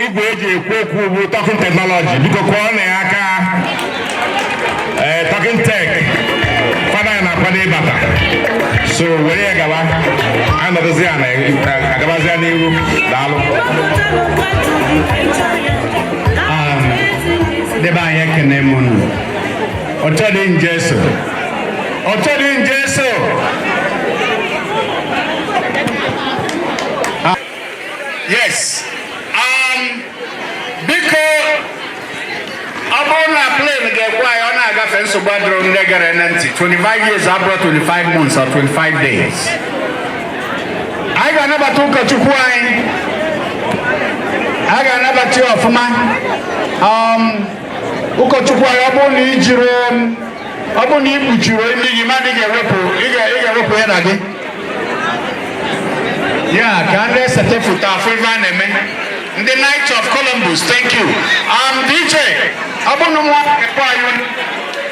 Igwe eji ekwu okwu bụ talking technology, biko kụọ na ya aka. Ee, talking tech fada ya na-akwado ịbata, so were ya gaba, anọdụzi ya na agabazi ya n'iru. Daalụ. Debe anyị, ekene m unu. Ọchọ dị njeso, ọchọ dị njeso. Yes, biko, ọ bụrụ na plane ga-ekwe anyị, ọ na-agafe, nsogbu adịrọ. Ndị gere na ntị, 25 years abụrụ 25 months or 25 days. Anyị ga-anabata ụkọchukwu anyị, a ga-anabata ya ọfụma. Ụkọchukwu anyị, ọ bụrụ na ị jiri, ọ bụrụ na ị kpuchiri imi gị, mmadụ ga-ewepụ, ị ga-ewepụ ya na gị ya ka ndị esete foto afọ ife a na-eme. Ndị Knights of Columbus, thank you. DJ, ọ bụrụ na nwa ekwe anyị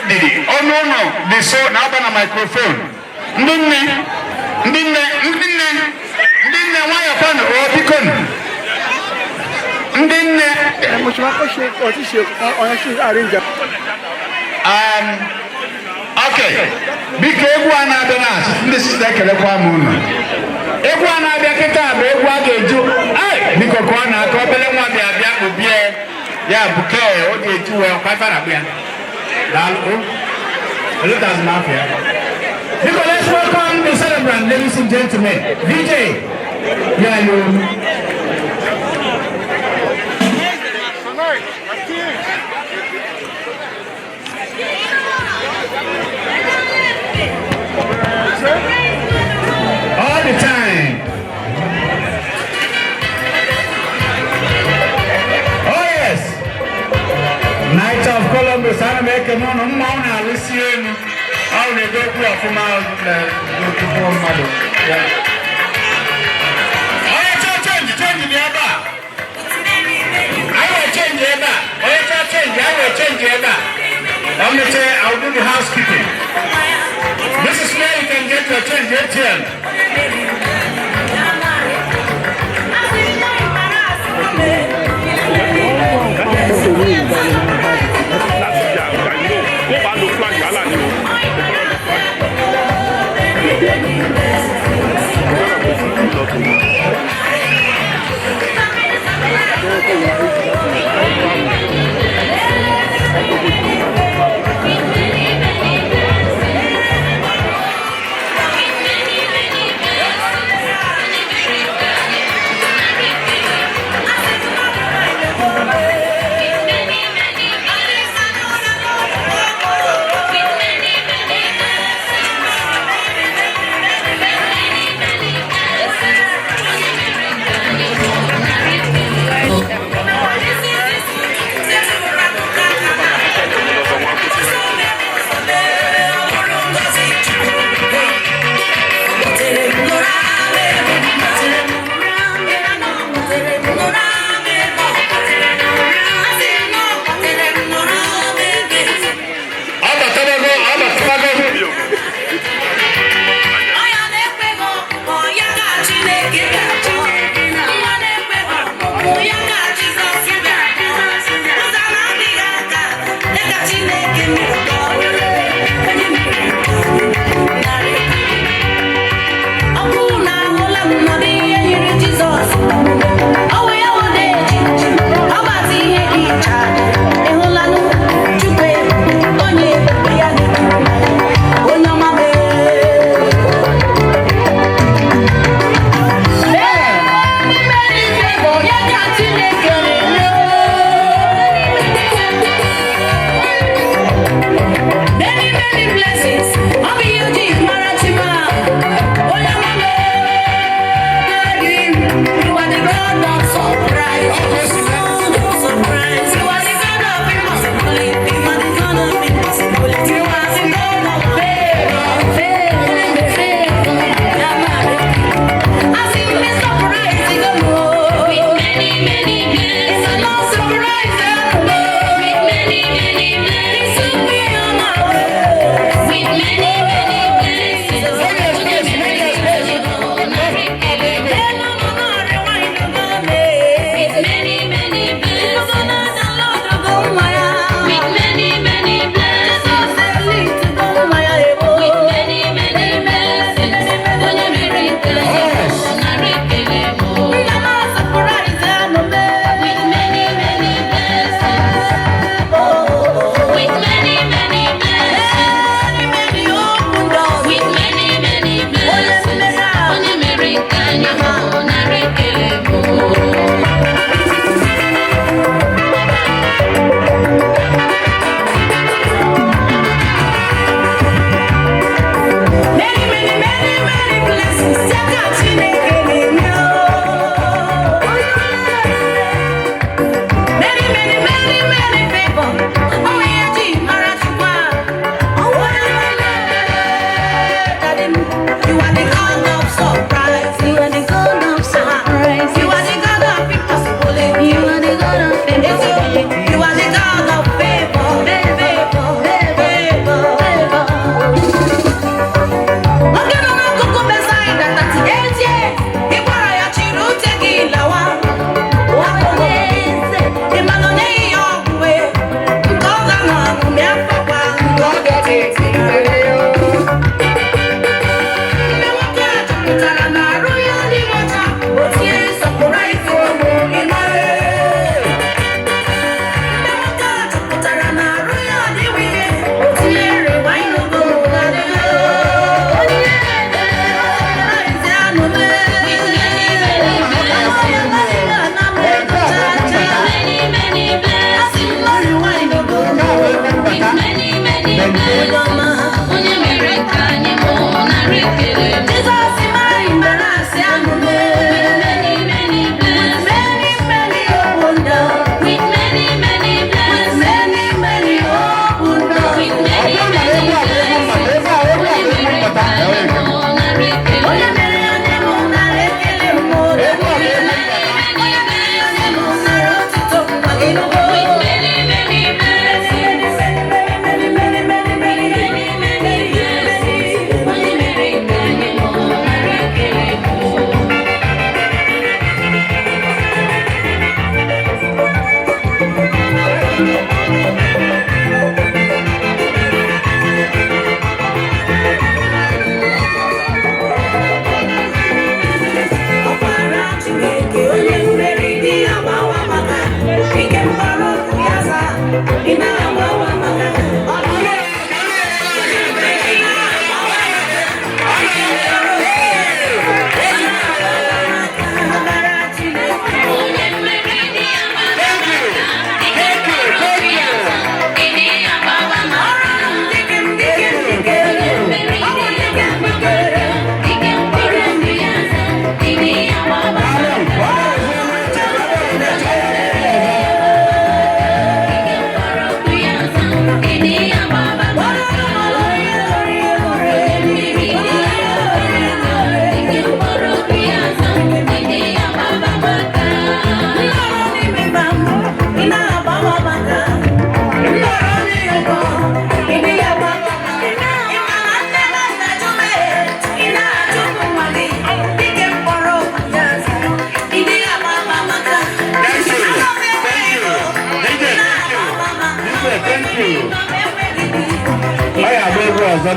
didi ọnụ ụlọ dị so na-aba na microphone. Ndị nne, ndị nne, ndị nne, ndị nne, nwayọọ kwanụ o, biko nụ. Ndị nne. Mo ṣe máa kọ́ ṣe ọtí ṣe ọ̀yàn ṣe arrange. Okay, biko, egwu a na-abịa na ndị sista, ekelekwa m unu. Egwu a na-abịa kịta bụ egwu a ga-eju. Ai, biko, ka ọ na-aka obere nwa bịa bịa kpubie ya buke ọ ga-eju wee kwa ife na-akpụ ya. Daalụ. Elutazi m afọ ya. Biko, let's welcome the celebrant, ladies and gentlemen. VJ, yeah, you. All the time. Oh yes. Knight of Columbus, ana m ekene ụnụ. Mma ọ na-alụsi elu. Ọ na-ede okwu ọfụma n'okwu mmadụ. Yeah. Onye chọọ change, change dị ebe a. Anyị nwere change ebe a. Onye chọọ change, anyị nwere change ebe a. Ọ mechie, I will do the housekeeping. This is where you can get your change, ATM.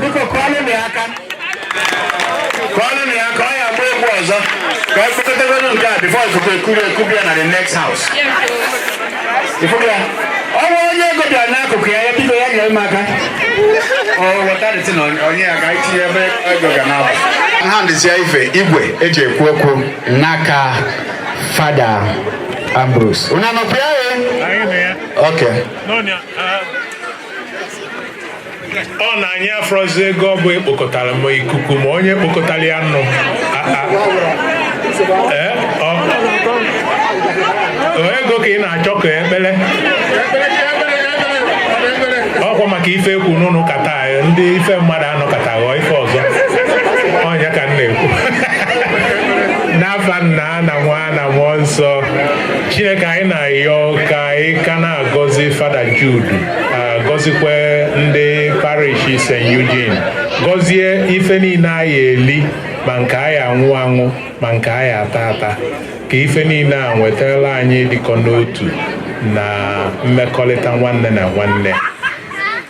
Biko kụọlụ ya aka, kụọlụ ya aka. Ọ ya agba egwu ọzọ ka ọ kpọkọtagodu nke a before ikuku ekuru ekubi ya na the next house. Ifugo ya, ọ bụ onye ego bịara n'akụkụ ya. Ya biko, ya nyere m aka. O weta the thing, onye ya ka itinye ebe ego ga na-aba. Handịzie ife igwe eji ekwu okwu n'aka Fada Ambrose. Unu anọkwa ya? Anyị na ya. Okay. N'ọnya, ọ na anyị afọrọzi ego ọ bụ ekpokọtara ma ikuku ma onye kpokọtara ya nụ. Ee, ọ ego ka ị na-achọ ka ekpele ọkwa maka ife ekwu n'ụlọ ụka taa. Ndị ife mmadụ anọkọta ghọọ ife ọzọ. Ọnya ka m na-ekwu. N'afa Nna na Nwa na Mmụọ Nsọ. Chineke, anyị na-ayọ ka anyị ka na-agọzi Fada Jude, agọzikwa ndị parish St. Eugene, gọzie ife niile anyị eli, ma nke anyị anwụ anwụ, ma nke anyị ata ata, ka ife niile a nwetara anyị dịkọ n'otu na mmekọrịta nwanne na nwanne.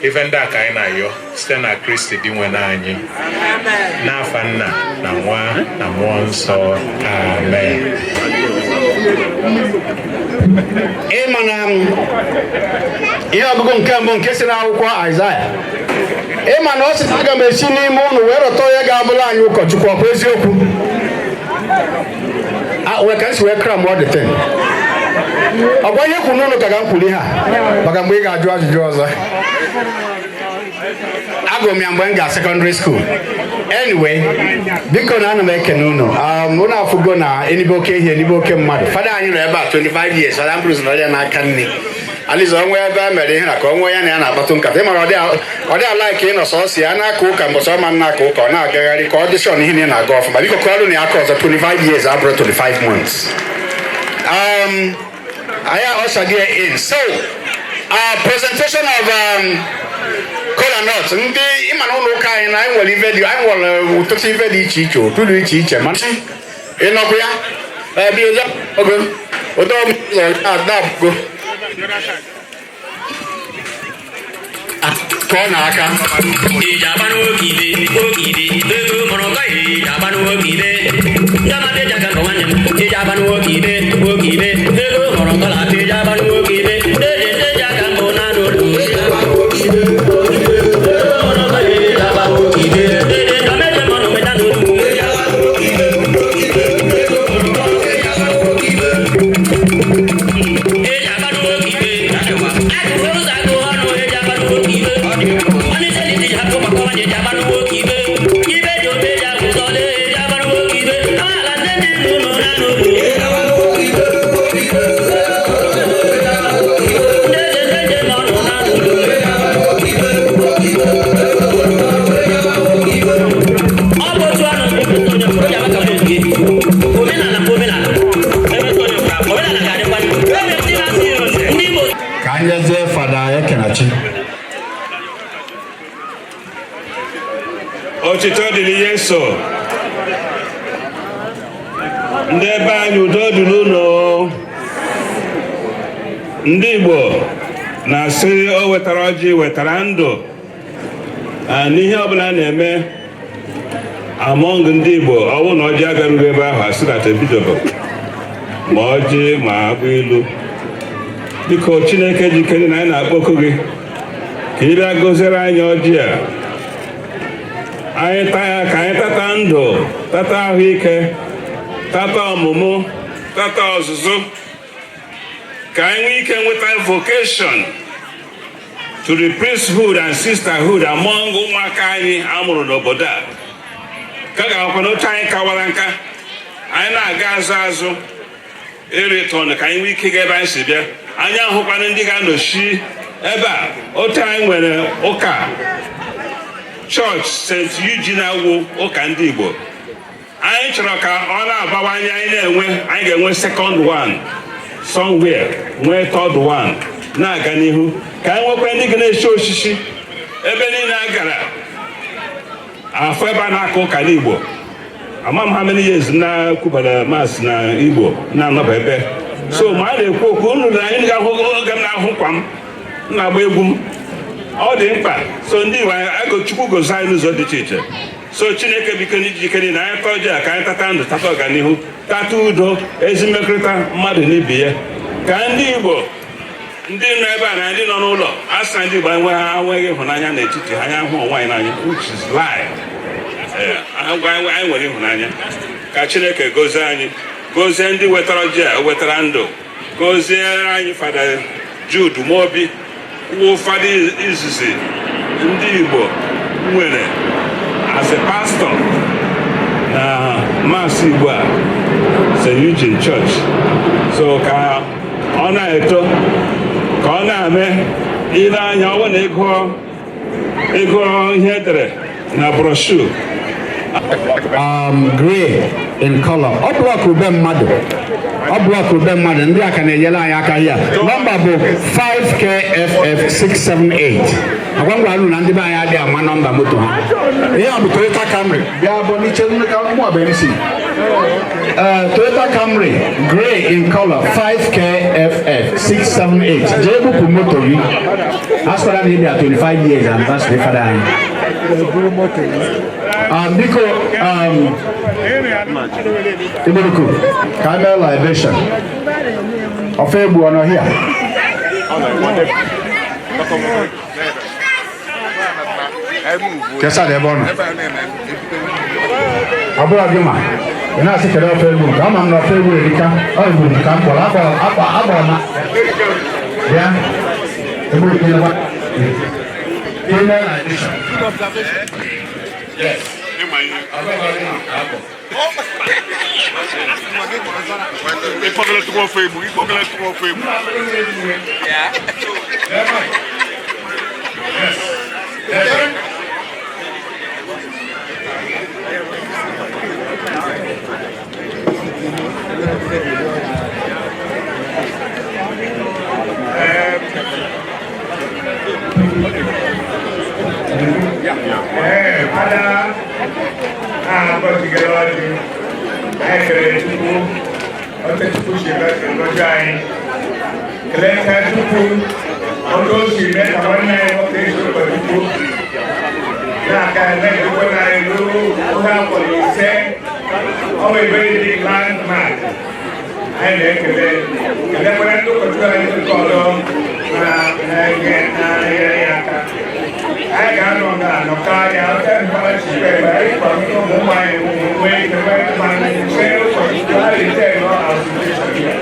Ife ndị a ka anyị na-ayọ site na Kristi dị nwe anyị. N'afa Nna na Nwa na Mmụọ Nsọ, amen. Ịma na ihe ọgụgụ nke mbụ nke si n'akwụkwọ Aịzaya, ịma na ọ sị, "Aga m esi n'ime ụnụ wee rọta onye ga-abụrụ anyị ụkọchukwu." Ọkwa eziokwu? A wee ka m si wee cram all the thing. Ọgwa ihe kwuru n'ụlọ ka ga m kwuru ihe a maka mgbe ị ga-ajụ ajụjụ ọzọ. Agụrụ m ya mgbe m ga secondary school. Anyway, biko, na ana m ekene unu. Unu afụgo na enibe oke ehi, enibe oke mmadụ. Fada anyị nọ ebe a 25 years. Fada Ambrose nọ ya n'aka nne Aliza. Ọnwa ebe a mere ihe na ka ọnwa ya na ya na-akpatụ nkata. Ịmara ọ dị ala ka ị nọ sọsọ ya na-aka ụka. Mbọsị ọma nna-aka ụka, ọ na-agagharị ka ọ dị sure na ihe niile na-aga ọfụma. Biko kụọrụ na ya aka ọzọ. 25 years abụrụ 25 months. I usher here in. So, presentation of kola nut. Ndị ịma na ụlọ ụka anyị na anyị nwere ife dị, anyị nwere ụtụtụ ife dị iche iche, otu dị iche iche. Mana ịnọkwu ya ebe ya ogo ụdọ ụzọ na-abụgo kụọ n'aka. Ìjàmbá ní ogide ogide ego mụrụ ka ìjàmbá ní ogide ndamade jaga nọ nwanne m ìjàmbá ní ogide ogide ego mụrụ kọla ìjàmbá ní ogide ndede nde jaga mbụ na n'olu ìjàmbá ní ogide ogide ego mụrụ ka ìjàmbá ní ogide ndede ndọmeje mọnụ meta n'olu ìjàmbá ní ogide ogide ego mụrụ kọla ìjàmbá ní ogide ìjàmbá ní ogide agụrụ ụzọ agụ ọnụ ìjàmbá ní ogide ọnụ ise dị maka ọnye ìjàmbá ní ogide ibe dị obe ji agụzọle ìjàmbá ní ogide ala ndị ndị n'ụlọ na n'olu ndị ndị ndị nọ na n'olu. Ọ bụ otu anụ omenala bụ omenala, omenala ga-adịkwa ndị Igbo. Ka anyị nyezie Fada Ekenachi. Otito dịrị Yesu. Ndị ebe anyị, udo dị n'ụlọ. Ndị Igbo na-asị o wetara ọjị wetara ndụ. N'ihe ọbụla a na-eme among ndị Igbo, ọ bụrụ na ọjị agarughị ebe ahụ, asị na ebidogo ma ọjị ma agbụ ilu. Biko, Chineke jikere na anyị na-akpọku gị ka ị bịa gọziere anyị ọjị a. Anyị taa ya ka anyị tata ndụ, tata ahụike, tata ọmụmụ, tata ọzụzụ, ka anyị nwee ike nweta vocation to the priesthood and sisterhood among ụmụaka anyị amụrụ n'obodo a, ka ga-akwakwa n'oche anyị kawara nka, anyị na-aga azụ azụ ịrịtọn, ka anyị nwee ike ịga ebe anyị si bịa. Anyị ahụkwana ndị ga-anọchi ebe a otu anyị nwere ụka chọọchị St. Eugene awụ ụka ndị Igbo. Anyị chọrọ ka ọ na-abawanye. Anyị na-enwe, anyị ga-enwe second one somewhere, nwee third one, na-aga n'ihu, ka anyị nwekwa ndị ga na-eshi osisi ebe niile a gara afọ ebe a na-aka ụka n'Igbo. Ama m how many years na-ekwubara mass na Igbo na-anọba ebe so ma a na-ekwu okwu unu na anyị ga-ahụ oge m na-ahụ kwa m na-agba egwu m. Ọ dị mkpa. So ndị Igbo anyị agụ, Chukwu gozie anyị n'ụzọ dị iche iche. So Chineke, biko, n'ijikere niile anyị tọọ ji a, ka anyị tata ndụ, tata ọganihu, tata udo, ezi mmekọrịta mmadụ na ibe ya, ka ndị Igbo ndị nọ ebe a na ndị nọ n'ụlọ a sị na ndị Igbo enweghị enweghị ịhụnanya n'etiti ha, anyị ahụ onwe anyị n'anya, which is lie. Ee, anyị nwere ịhụnanya. Ka Chineke gozie anyị, gozie ndị wetara ji a, wetara ndụ, gozie anyị Fada Jude Mobi, wụ fada izizi ndị Igbo nwere as a pastor na Mass Igbo a, St. Eugene Church. So ka ọ na-eto, ka ọ na-eme ile anya, ọ bụrụ na ịgụọ ịgụọ ihe edere na brochure. Gray in color. Ọ block ube mmadụ, ọ block ube mmadụ. Ndị a ka na-enyere anyị aka here. Nọmba bụ 5KFF678. Agwa ngwa unu na ndị be anyị adịghị ama nọmba moto ha. Ihe a bụ Toyota Camry. Bịa bụ n'iche ka mụ bụ MC. Toyota Camry, gray in color, 5KFF678. Jee bupụ moto gị. Asịkwara na ị bịa 25 years anniversary fada anyị. Biko, Igboruku, ka anyị mee libation. Ọfọ egbu ọ nọ here? Kesa dị ebe ọ nọ. Ọ bụrụ gị ma ị na-asị kedu ọfọ egbu nke ama m na ọfọ egbu erika ọ egburu ka m kpọrọ akpọrọ akpọrọ ma bịa Egburuku ịnekwa. Ime libation. Yes. Ịkpọgala tụkwa ofe egbu, ịkpọgala tụkwa ofe egbu. Ee, fada agọzigara ọjị. Anyị kere Chukwu otu Chukwu si gọzi anyị, kelee Chukwu otu o si mee ka nwanne anyị nwoke ezi ụkọchukwu na-aka na-edukwa anyị ruo ohe afọ 50. Ọ bụ very big landmark. Anyị na-ekele, kelekwara ndị ụkọchukwu anyị nke ọzọ na-enyere ya aka. Anyị ga-anọ nga anọkọ anya ote mkpara chikpe ebe anyị kwara ụmụ ụmụ anyị nwee ike nwee mmanụ nwee ụkọchukwu ha rite nọ association ya.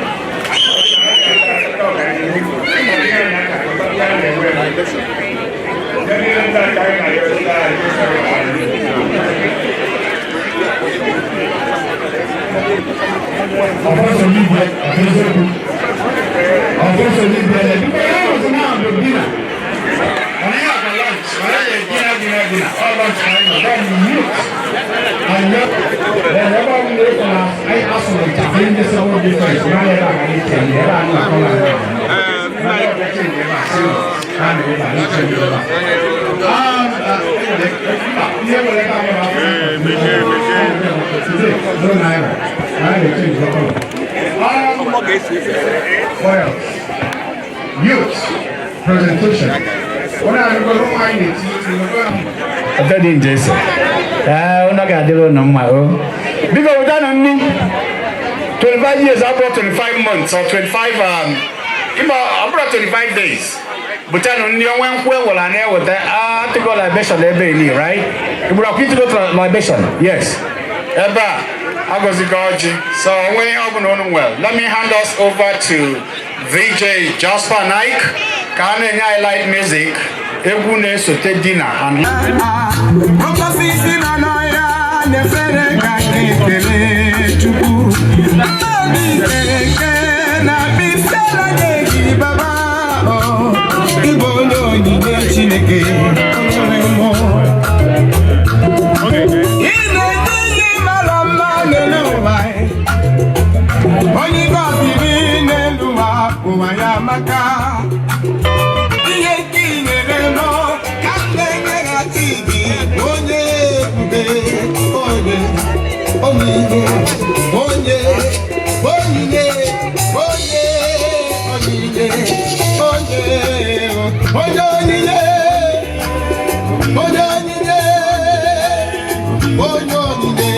Ọfọsọ n'igwe eziokwu. Ọfọsọ n'igwe biko ya ọzọ na bụ dinner. Ọ naghị agwa lunch, ọ naghị dinner, dinner, dinner. Ọ lunch ka anyị nọ. Then youth and young. Then ebe ọ bụla ịkọ na anyị asụrụ ncha ihe ndị sọ difference. Na ebe a ka anyị chenye ebe a na-akọ na ebe a. Na ebe a chenye ebe a sị ha na ebe a na-echenye ebe a. Ihe nwere ebe a nwere afọ. Today, no naira. Naira change the color. What else? Youth presentation. What are you going to Ọtọ dị nje so. Ee, ụnọ ga-adịrị ụnụ mma o. Biko wetanụ nni. 25 years abụọ 25 months or 25 ịma ọ bụrụ 25 days. Butanụ nni onwe nkwụ ewere a na-eweta atụgo libation ebe ni, right? Igburu ọkụ ịtụgo libation? Yes. Ebe a agọzigo ọjị. So onwe ihe ọbụla unu nwere. Let me hand us over to VJ Jasper Nike ka a na-enye anyị light music. Egwu na-esote dinner and Osisi nọ n'ọhịa na-efere ka ekele Chukwu. Mmadụ eke na bisela na-eji baba ọ ịbụ onye onyinye Chineke nwere mmụọ. Ị na-enye ihe mara mma n'elu ụwa. Onye gọziri n'elu ụwa, ụwa ya maka. Ihe nke i nyere m ka m na-enyeghachi gị, onye ebube, onye onyinye, onye onyinye, onye onyinye, onye onyinye. Onye onyinye.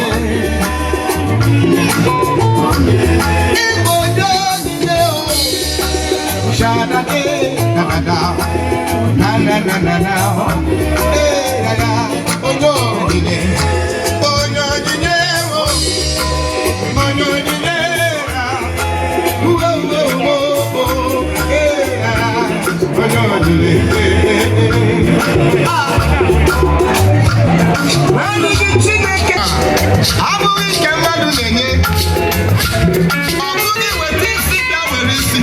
Ịbụ onye onyinye o. Shadade na na na na na na na. Eh, na na. Onye onyinye. Onye onyinye o. Onye onyinye ah. Uwe uwe uwe uwe. Eh, ah. Onye onyinye. Ah. Naanị gị Chineke abụghị nke mmadụ na-enye. Ọ bụghị weta isi bịa were isi.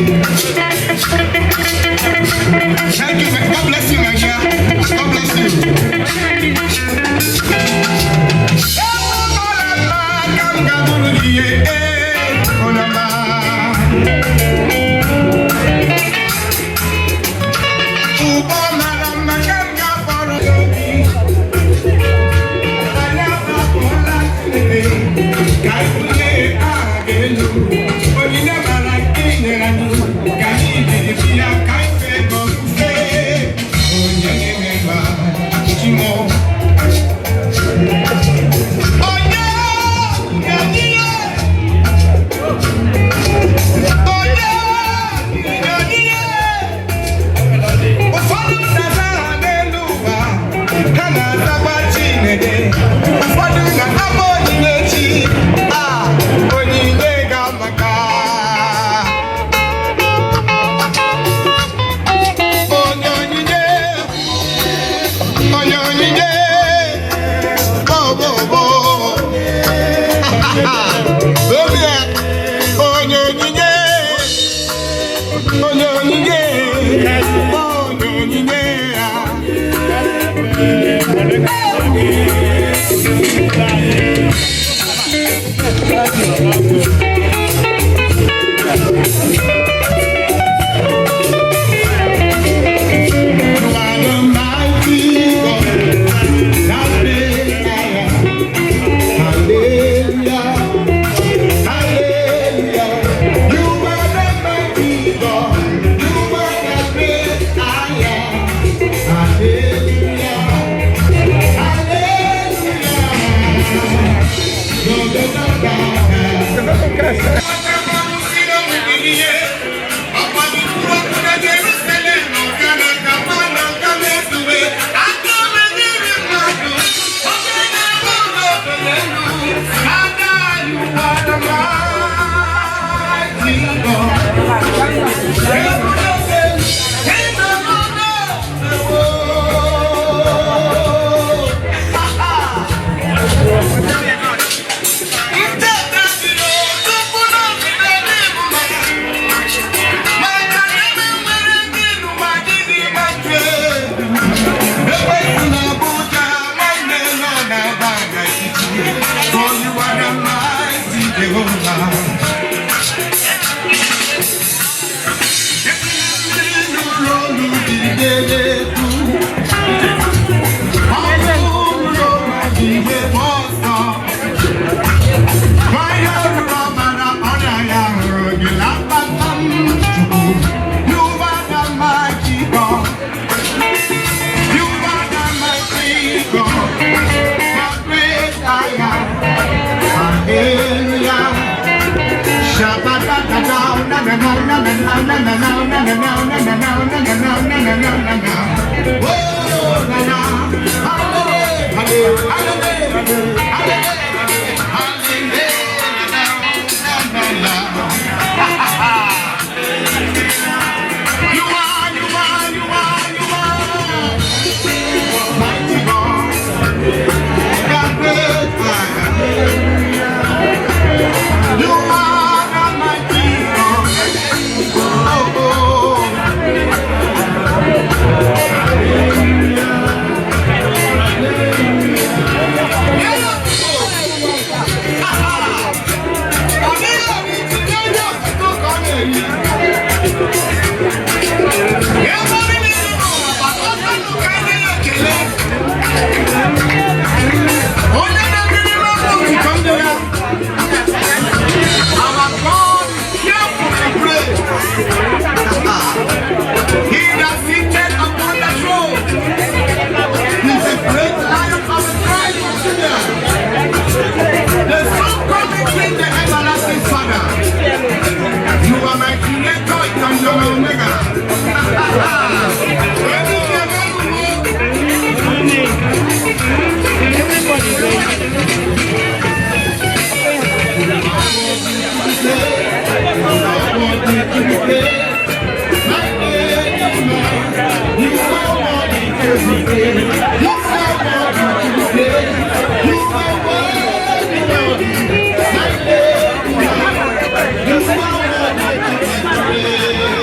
Thank you. God bless you, my dear. God bless you. Ewu mara mma ka m ga-abụrụ gị ihe, ee, onye ọma. Ụbọ mara mma ka m ga-akpọrọ gị obi. Anyị agbapụla Chineke, ka anyị bulie aha gị elu. Onyinye mara nke i nyere anyị, ka anyị jiri bịa ka anyị fee gị ofufe. Onye na-eme mma, Chimo. Onye onyinye. Onye onyinye. Ụfọdụ na-aza aha n'elu ụwa, ha na-azakwa Chineke. Ụfọdụ na-akpọ onyinye chi, a onyinye ga-amaka. Onye onyinye, onye onyinye, bo bo bo. Obi ya, onye onyinye, onye onyinye, onye onyinye ya. You are the mighty God, that great I am. Hallelujah, hallelujah. You are the mighty God, you are the great I am. Hallelujah, hallelujah. No, no, no, no, no. You are the mighty God. You are the mighty God. The great I am. Hallelujah. Shabba-da-da-da, na-na-na, na-na-na, na-na-na, na-na-na, na-na-na, na-na-na, na-na-na, na-na. Oh, na-na. Hallelujah, hallelujah, hallelujah, hallelujah, na-na-na. You are, you are, you are, you are mighty God, the great I am. You are the mighty God. Oh, oh. Yeah. be praised. You are worthy to be praised. You are worthy, Lord. Hallelujah. You are worthy to be praised.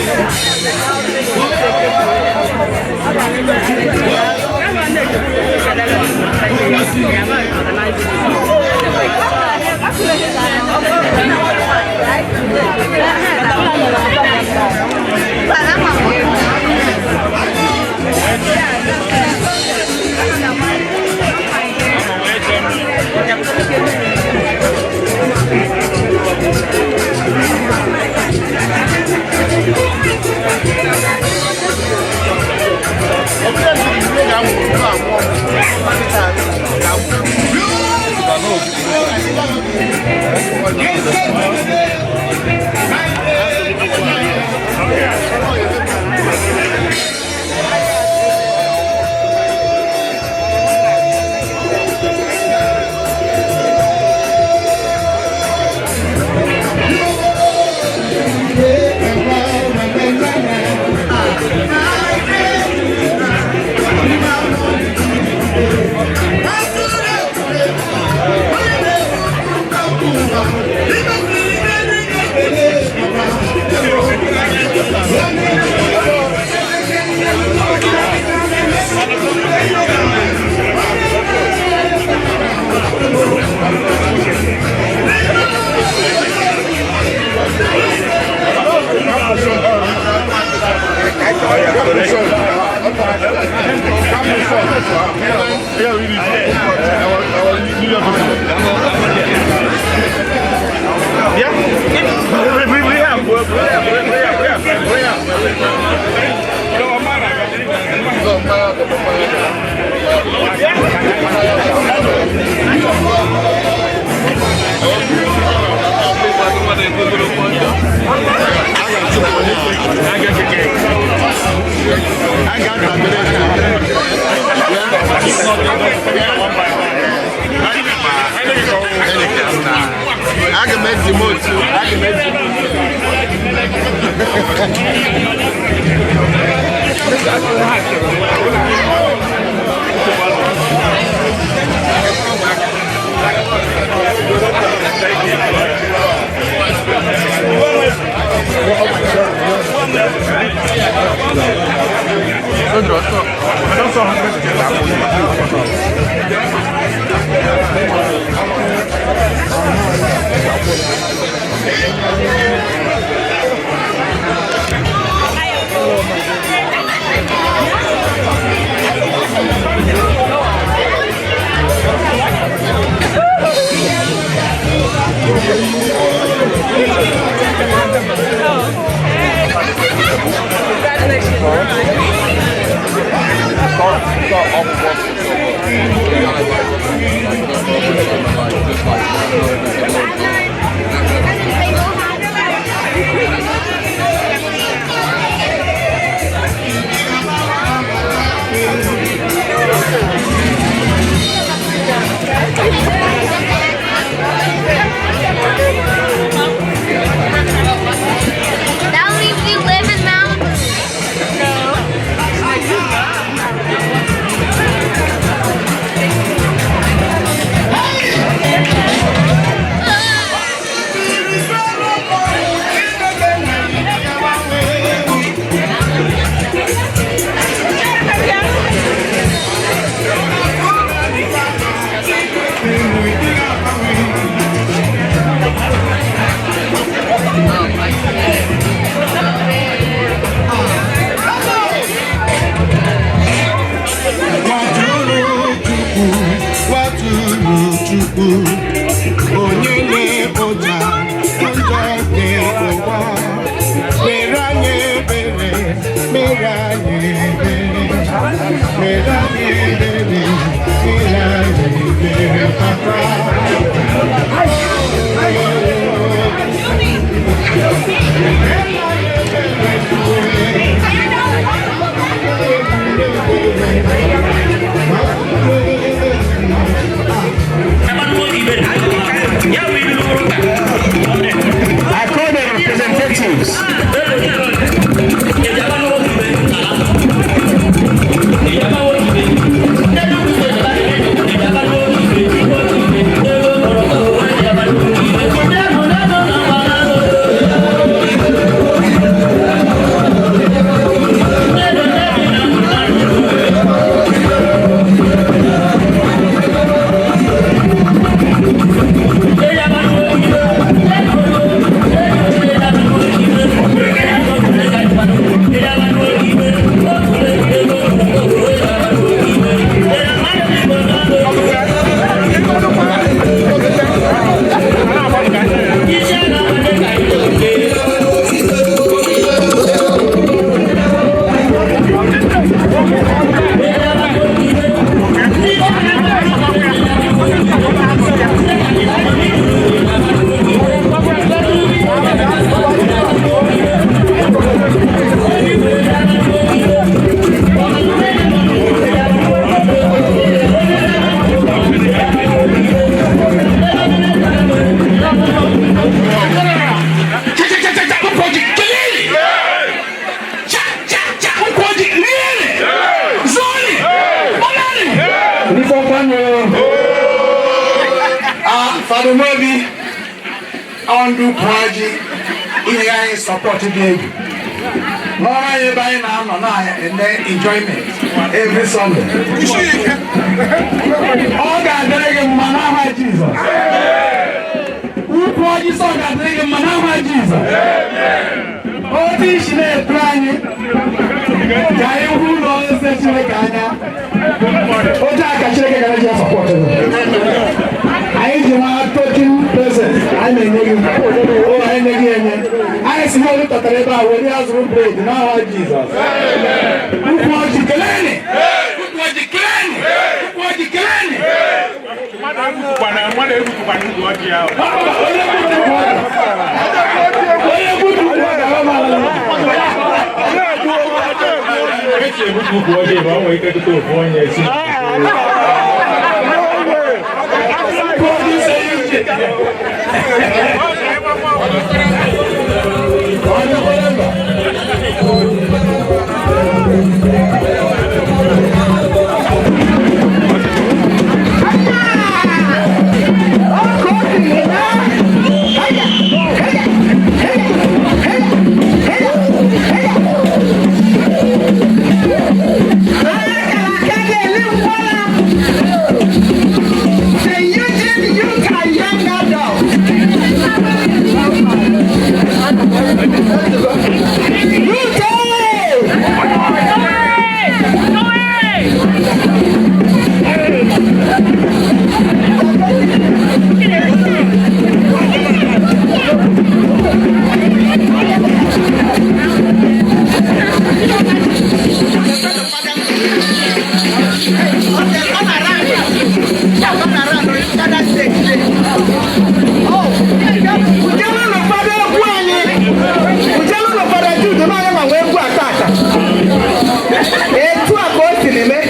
That means we live in Malibu. Watụrụ Chukwu, onye na-ekpocha njọ dị ụwa, mere anyị ebere, mere anyị ebere, mere anyị ebere, mere anyị ebere, papa. Ndị Ugwuaji inye anyị support dị egwu n'ọrụ anyị ebe anyị na-anọ na-eme enjoyment every Sunday. Ọ ga-adịrị gị mma n'aha Jizọs. Ukwu ọjị sọ ga-adịrị gị mma n'aha Jizọs. Otu isi na-etu anyị ka anyị hụ ụlọ eze Chineke anya, otu a ka Chineke gara ji support gị. Anyị ji nwa token present anyị na-enye gị o, anyị na-enye gị enye. Anyị si ihe tọtara ebe a were ya zụrụ bread n'aha Jizọs. Ukwu ọjị keleni! Ukwu ọjị keleni! Ukwu ọjị keleni! Mmadụ egbutukwana ukwu ọjị ahụ. Onye gbutu ukwu ọjị, onye gbutu ukwu ọjị, ahụ m ala. Esi egbutu ukwu ọjị ma ọ nwee ike tụta ofu onye si. Ukwu ọjị sị iche. Onye kwere mba. St. Eugene, Utah, young adult. Utah! Ujelu n'ụfọdụ egwu anyị, ujelu n'ụfọdụ Jude na onye ma nwee egwu ata ata. Etu a ka o siri mee.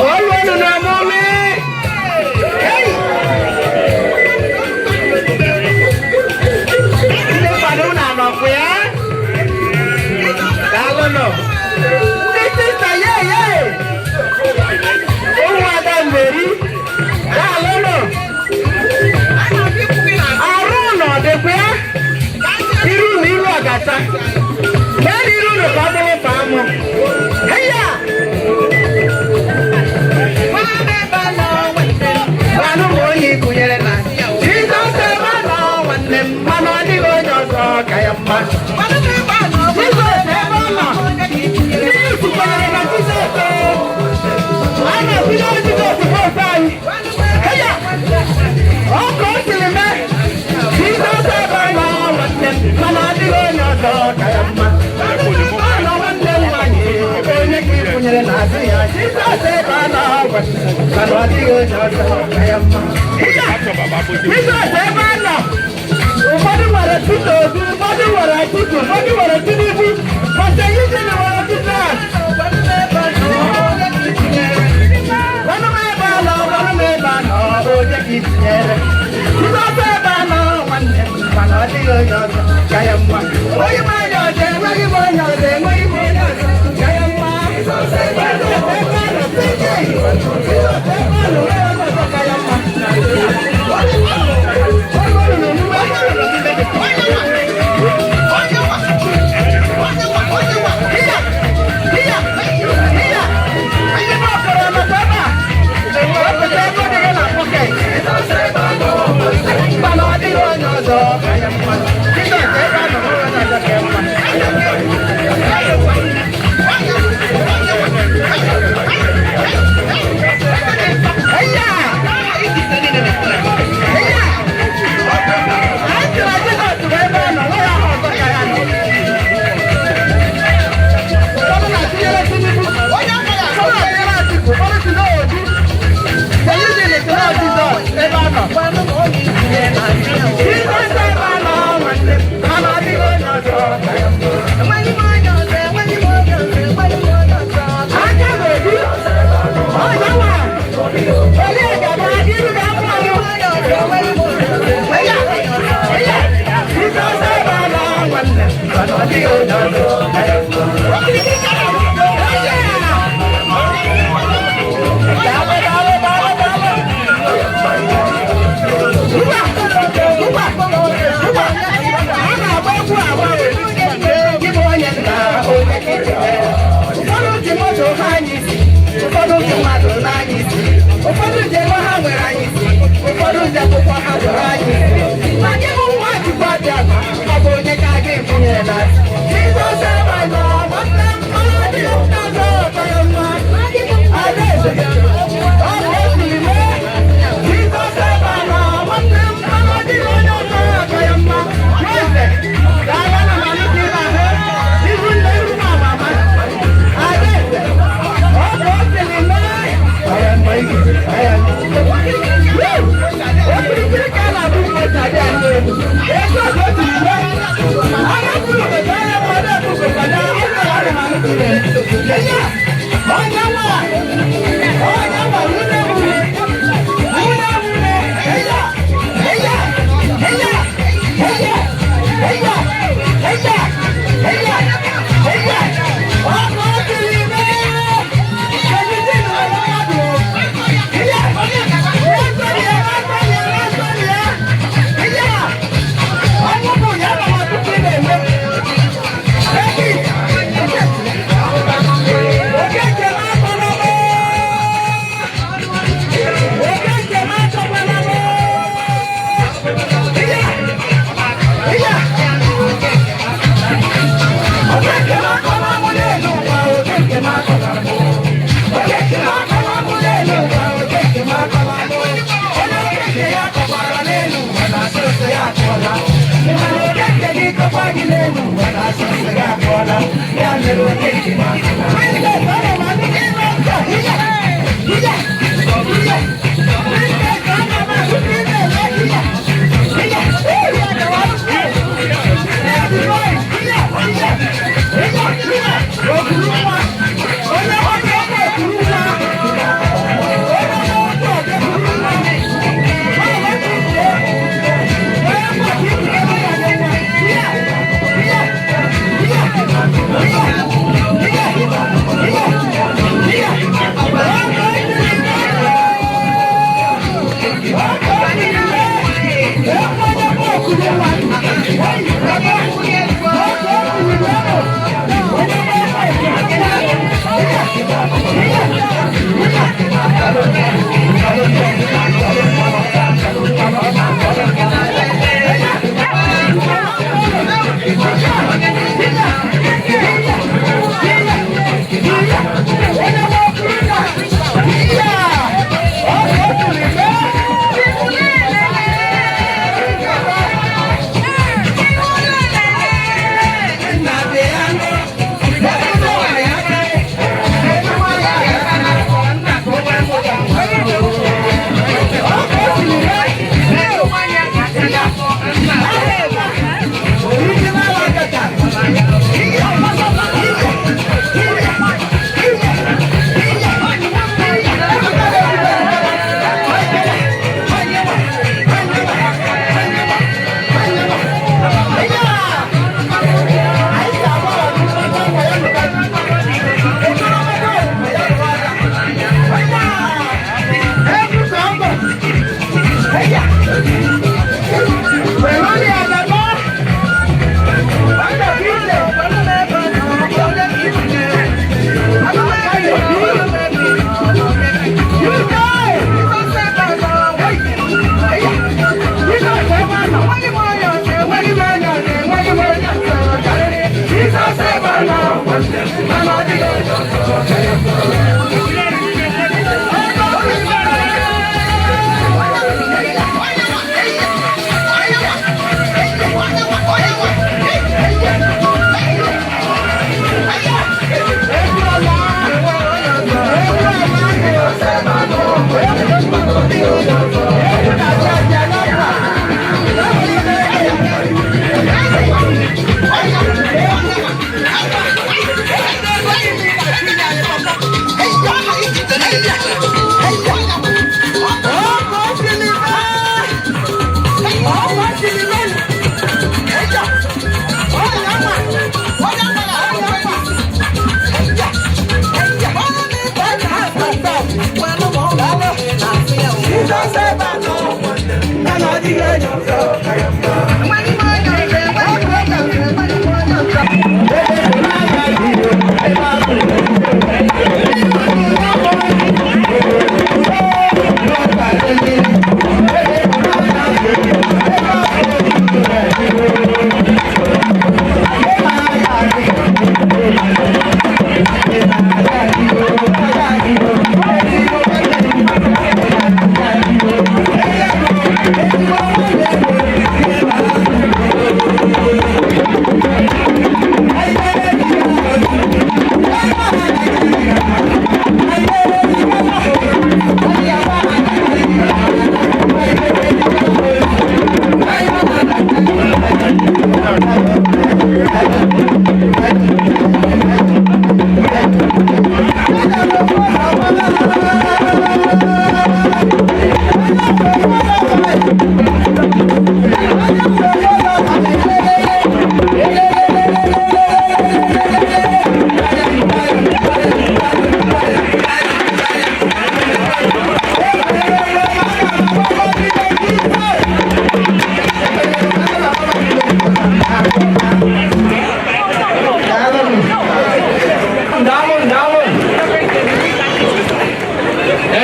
Olu enu na amụmị. Hey! Ndị mmadụ unu anọkwa ya? Daalụnụ. Ndị sista ye ye. Ụmụada Mmeri. Daalụnụ. Arụ unu ọ dịkwa ya? Iru na iru ọgata. Mee na iru unu ka ọ bụrụ fa amụ. Heya! Gwanụ m onye gụnyere na Jizọs ebe nọ nwanne m, mana ọ dịghị onye ọzọ ka ya mma. Jizọs ebe ọ nọ, ndị Yusuf kwenyere na Jizọs o. A na-ekwunye Jizọs votu anyị. Heya! Ọ ka o siri mee, Jizọs ebe nọ nwanne m, mana ọ dịghị onye ọzọ ka ya mma. Ebe ọ nọ nwanne m nwanyị, onye ka ị kwụnyere n'azụ ya. Jizọs ebe ọ nọ nwanne m, mana ọ dịghị onye ọzọ ka ya mma. Jizọs ebe ọ nọ, ụfọdụ nwere Peter Obi, ụfọdụ nwere Atiku, ụfọdụ nwere Tinubu, but Eugene nwere Jizọs. Gwanụ m ebe ọ nọ, gwanụ m ebe ọ nọ, onye ka ị tinyere. Jizọs ebe ọ nọ nwanne m, mana ọ dịghị onye ọzọ ka ya mma. Onye m onye ọzọ, enweghị m onye ọzọ, enweghị m onye ọzọ ka ya mma. Jizọs ebe ọ nọ, ebe ọ nọ, CJ. Jizọs ebe ọ nọ, onye ọzọ ka ya mma.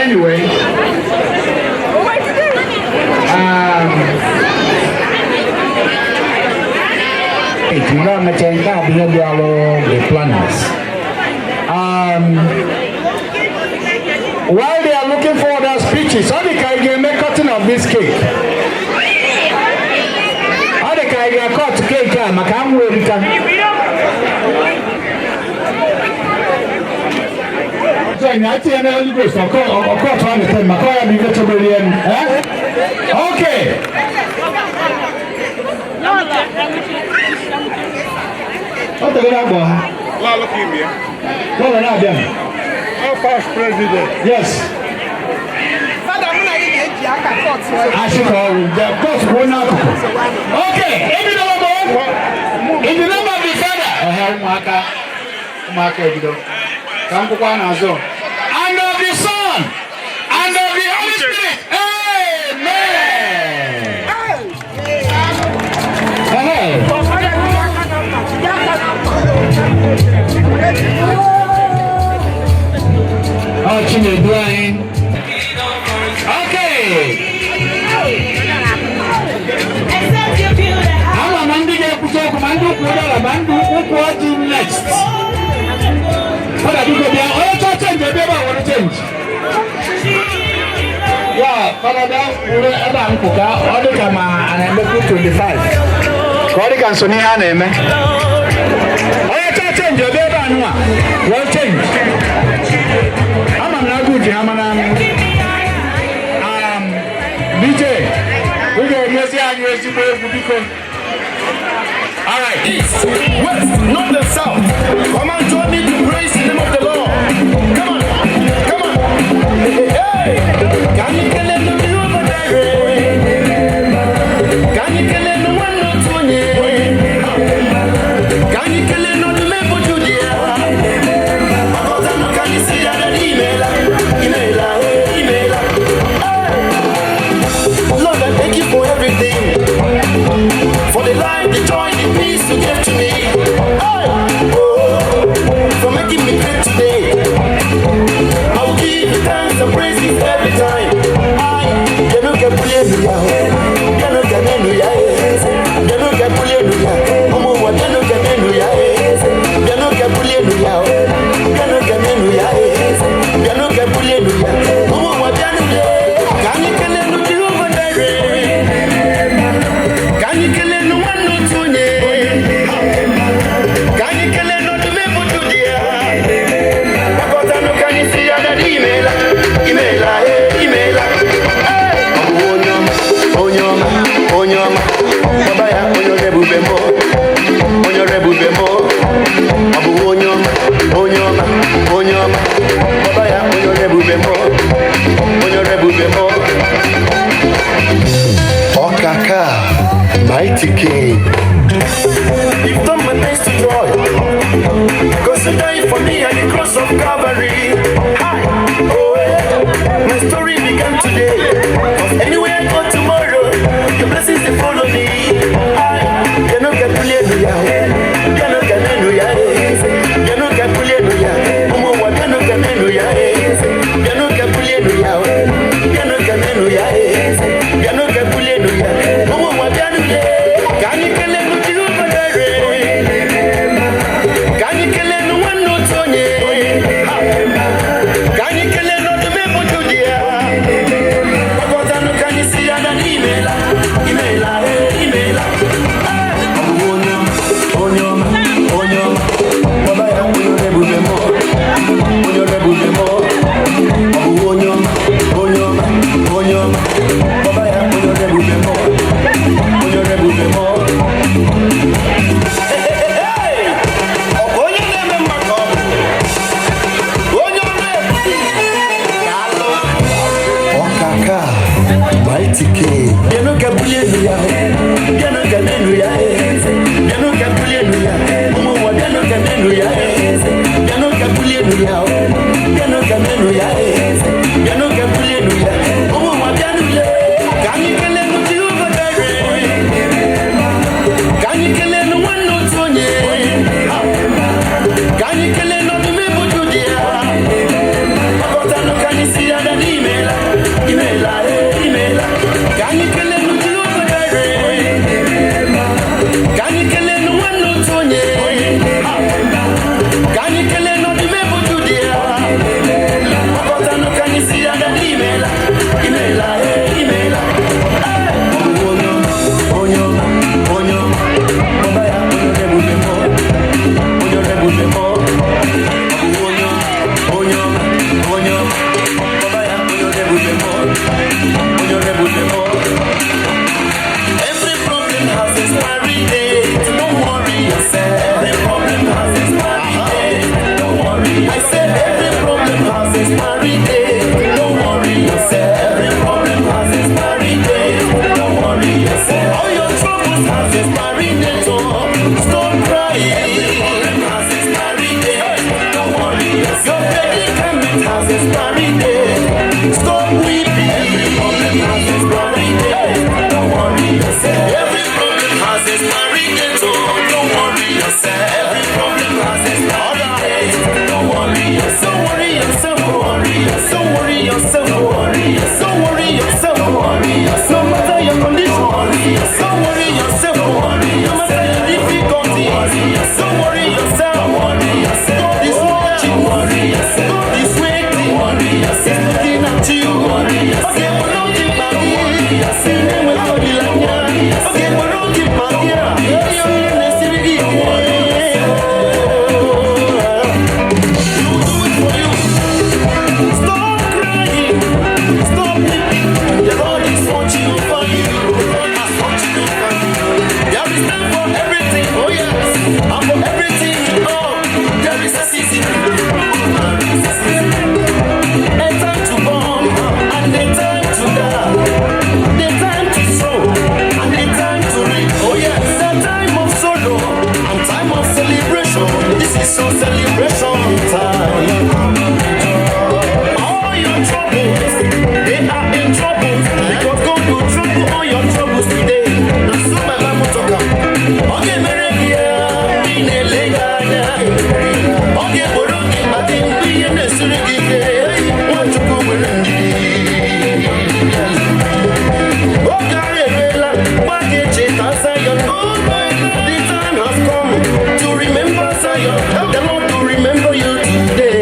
Anyway, mara mmecha nke a bụ ihe dị alụ the planners. While they are looking for other speeches, ọ dị ka ị ga-eme cutting of this cake. Ọ dị ka ị ga-cut cake a maka anwụ erika. Join, I think I'm Holy Ghost. Ọkọ ọtọ a na-ete maka ọ ya bụ ife chebere elu. Eh? Okay. Ọ tegoro agbọ ha. Lalo Kimia. Lọlọ na-abịa. Our past president. Yes. Fada, mụ na gị ga-eji aka cut. Asị ka ọ wụ. The court bụ onye akụkụ. Okay, ebidola m. In the name of the Father. Ehe, ụmụaka ụmụaka ebido ka m kwụkwa n'azụ. And of the Son, and of the Holy Spirit. Amen. Hey. Oh, Chinedu anyị. Okay. Ama m ndị ga-ekwute okwu ma ndị ukwu ụdara ma ndị ukwu ọjị next. Fada, biko bịa, onye chọọ change ebe a were change. Ya, fada, bịa were ebe a nkwụ ka ọ dị ka ma a na-emekwu 25. Ka ọ dị ka nso n'ihe a na-eme. Onye chọọ change ebe ebe a nụwa were change. Ama m na agụụ ji ha mana DJ, ị ga-enyezi anyị ezigbo egwu, biko. All right. East, west, north, and south. Come and join me to praise the name of the Lord. Come on, come on. Hey, hey. Can you tell them the over there? Can you tell them the one not one? Can you tell them the man for Judea? Can you see that email? Email, email. Lord, I thank you for everything. For the life, the joy, the peace you gave to me. Hey! Oh, for making me great today. I will give you thanks and praises every time. I can get Can you kill no one no tune? Can you kill no to me for today? Can you see that email? Email, email. Onyoma, onyoma, baba ya onyo rebube mo, onyo rebube mo. Abu onyoma, onyoma, onyoma, baba ya onyo rebube mo, onyo rebube mo. Okaka, mighty king. You've done my best to joy. Consider it for me at the cross of Calvary. Hi, oh, eh. My story began today. 'Cause anywhere I go tomorrow, your blessings they follow me. I cannot get hallelujah. Cannot get hallelujah. Cannot get hallelujah. Umu cannot get hallelujah. Cannot get hallelujah. Cannot get hallelujah. Cannot get hallelujah. Umu can you kill him? Can you kill him? One no Tony. Can you kill him? Not the people to dear. Can you see an email? Email, email. Onyoma, onyoma, baba ya onyo rebube mo, onyo rebube mo. Onyoma, onyoma, onyoma, baba ya onyo rebube mo, onyo rebube mo. Onye na-eme maka ọ bụ onye ọrụ ebube ga-alụ. Ọkaka, mighty king. Bịanụ ka bulie elu ya, bịanụ ka n'elu ya, bịanụ ka bulie elu ya, ụmụ ụwa bịanụ ka n'elu ya, bịanụ ka bulie elu ya, bịanụ ka n'elu ya, bịanụ ka bulie elu ya, ụmụ ụwa bịanụ ya. Ka anyị kelee nụ Jehova Jire. Ka anyị kelee nụ nwanne otu onye. Ka anyị kelee nụ ọdụm ebo Judea. Gbakọtanụ ka anyị si ya na n'ime. Si ya na imela, imela, eh, imela. Eh. Onye ọma, onye ọma, onye ọma. Ọba ya onye na-ebube mọ, onye na-ebube mọ. Ọ bụ onye ọma, onye ọma, onye ọma. Ọba ya onye na-ebube mọ, onye na-ebube mọ. Every problem has expiry date. Don't worry yourself. Every problem has expiry date. Don't worry. I said every problem has expiry date. Don't worry yourself. Every problem has expiry date. Don't worry yourself. All your troubles has expiry date. Oh, stop crying. Every problem has expiry date. Don't worry yourself. Your predicament has expiry date. Stop weeping. Every problem has expiry date. Don't worry yourself. Every problem has expiry date. Oh, don't worry yourself. Every problem has expiry date. Don't worry yourself. Don't worry yourself. Don't worry yourself. Don't worry yourself. Don't worry yourself. Don't worry yourself. Don't worry yourself. No matter your condition. Don't worry yourself. Don't worry yourself. Don't worry yourself. No matter your difficulty. Don't worry yourself. Don't worry yourself. God is watching. Don't worry yourself. God is waiting. Don't worry yourself. He's looking at you. Don't worry yourself. Okay, we're not in Okay, we're not in Stop crying, stop weeping. The Lord is watching over you. The Lord is watching over you. There is time for everything, oh yes, and for everything, oh, there is a season. There is a season. A time to born and a time to die. The time to sow and the time to reap. Oh yes, the time of sorrow and time of celebration. This is your celebration time. All your troubles, they are in trouble because God will trouble all your troubles today. Na so my Bible talk am. Ọ ga-emere gị ya mgbe ị na-ele gị anya. Ọ ga-egboro gị mkpa gị mgbe ihe na-esiri gị ike. Nwachukwu nwere ndidi. Oge ahụ eruela mgbe a ga-echeta Zion. The time has come to remember Zion. The Lord will remember you today.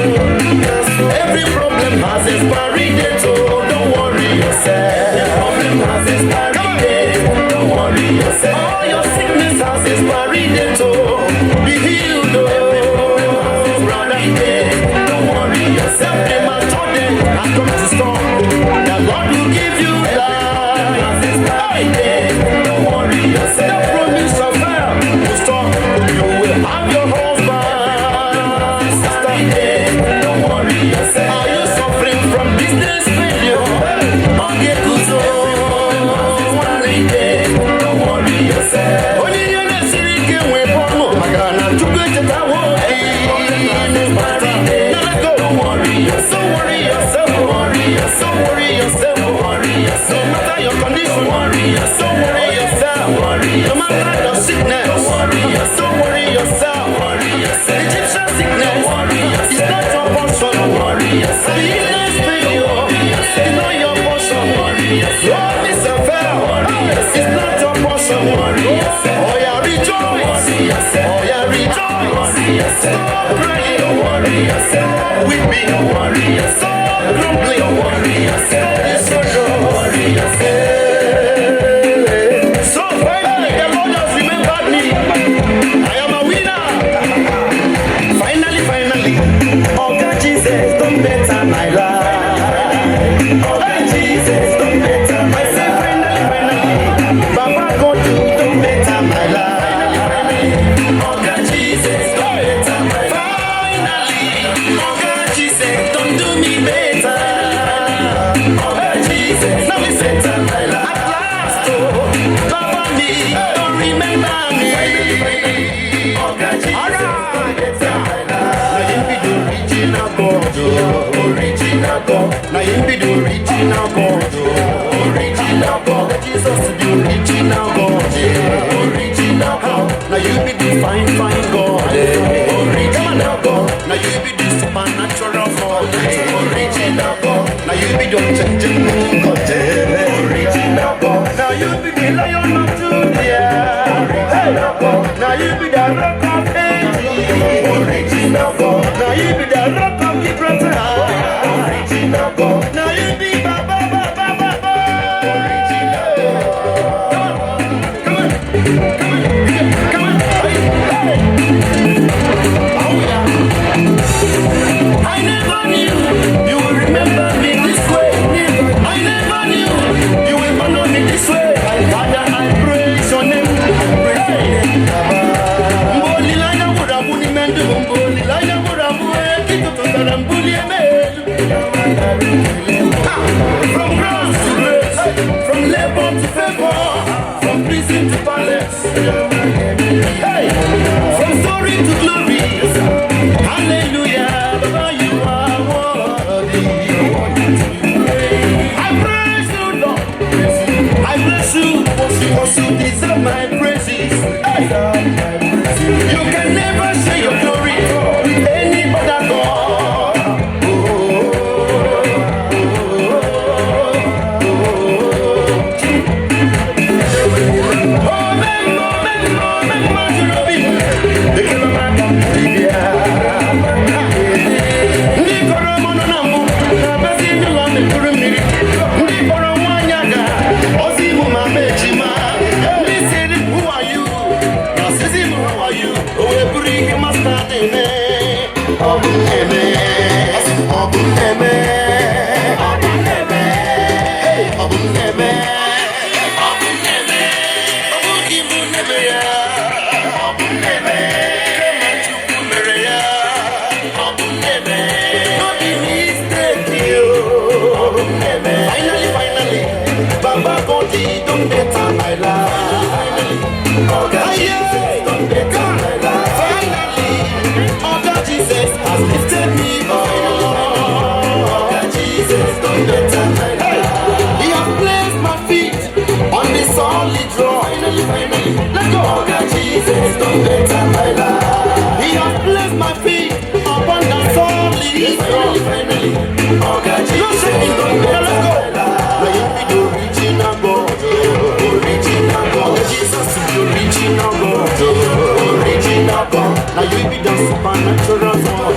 Every problem has expiry date, oh, don't worry yourself. Every problem has expiry date, don't worry yourself. All your sickness has expiry date, oh, be healed, oh. Every problem has expiry date, don't worry yourself. Premature death has come to stop. The Lord will give you life. Has expiry date, don't worry yourself. The promise of hell will stop. You will have your husband. Sister, don't worry yourself. Are you suffering from business failure? Oge Don't worry yourself. Onye ihe na-esiri ike nwee ọnụ maka na Chukwu echetawo gị. Don't worry yourself. Don't worry yourself. Don't worry yourself. Don't worry yourself. Don't worry yourself. No matter your condition, don't worry yourself. Don't worry yourself. No matter your sickness, don't worry yourself. Don't worry yourself. Worry yourself. Egyptian sickness, don't worry yourself. It's not your portion. Don't worry yourself. The illness failure, it's not your portion. Worry yourself. Love is a fail. It's not your portion. Worry yourself. Oh yeah, rejoice. Oh yeah, rejoice. Stop crying. Don't worry yourself. Weeping. Don't worry yourself. Stop grumbling. Don't worry yourself. Don't worry yourself. So finally, the Lord has remembered me. I am a winner. Finally, finally, Oga Jesus don better my life. Oga Jesus don better my life. Finally, finally, Baba God don better my life. Oga Jesus don better my life. Finally, Oga Jesus don do me better. Oga Jesus, now listen to my life. At last, oh, Baba me don remember me. Oga Jesus don better my life. Na him be the original God, oh, original God. Na him be the original God, oh, original God. Jesus the original God, yeah, original God. Now you be the fine, fine God, yeah, original God. Now you be the supernatural God, yeah, original God. Now you be the changing God, yeah, original God. Now you be the Lion of Judah, original God. Now you be the Rock of Ages, original God. Tụtụtara m bulie m elu. From grass to grace, from labor to favor, from prison to palace. Hey, from story to glory. Hallelujah, Baba, you are worthy. I praise you, Lord. I bless you because you deserve my praises. Hey. You can never share your glory with any other God. Oh, men, oh, men, oh, men, oh, Ekele m aka m dibịa. Ndị kọrọ m ọnụ na mbụ na-abịazi n'ụlọ mkpụrụ mmiri. Ndị kpọrọ nwaanyị aga ozi mụ ma ma ejima. Ndị sịrị, "Who are you?" Na asịzi m, "How are you?" O wee bụrụ ihe master na-eme. Ọ bụ m na-eme. Ọ bụ m na-eme. Ọ bụ m na-eme. Hey, ọ bụ m na-eme. Ọ bụ m na-eme. Ọ bụghị m na-eme ya. Ọ bụ m na-eme. Kama Chukwu mere ya. Ọ bụ m na-eme. No be mistake yo. Ọ bụ m na-eme. Finally, finally, Baba God don better my life. Finally, Oga Jesus don better my life. Finally, Oga Jesus has lifted me up. Oga Jesus don better my life. He has placed my feet on the solid rock. Finally, finally, let's go. Oga Jesus don better my life. He has placed my feet upon the solid rock. Finally, Oga Jesus don better my life. Now you be the original God, original God. Jesus is the original God, original God. Now you be the supernatural God,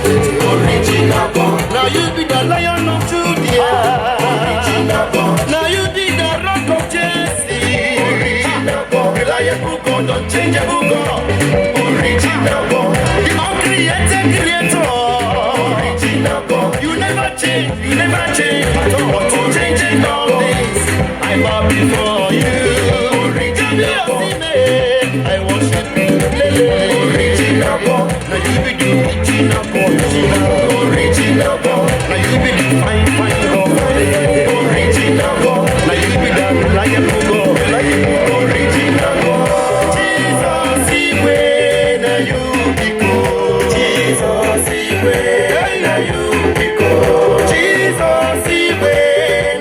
original God. Now you be the Lion of Judah, original God. Now you be the Rock of Jesse, original God. Reliable God, unchangeable God, original God. The uncreated creator, original God. You never change, you never change at all. But you changing all things. I bow before you. Original God. I worship you. Original God. Now you be the original God. Original God. Now you be the fine, fine God. Original God. Now you be the reliable God. Original God. Jesus, Igwe, na you be God. Jesus, Igwe, na you be God. Jesus, Igwe,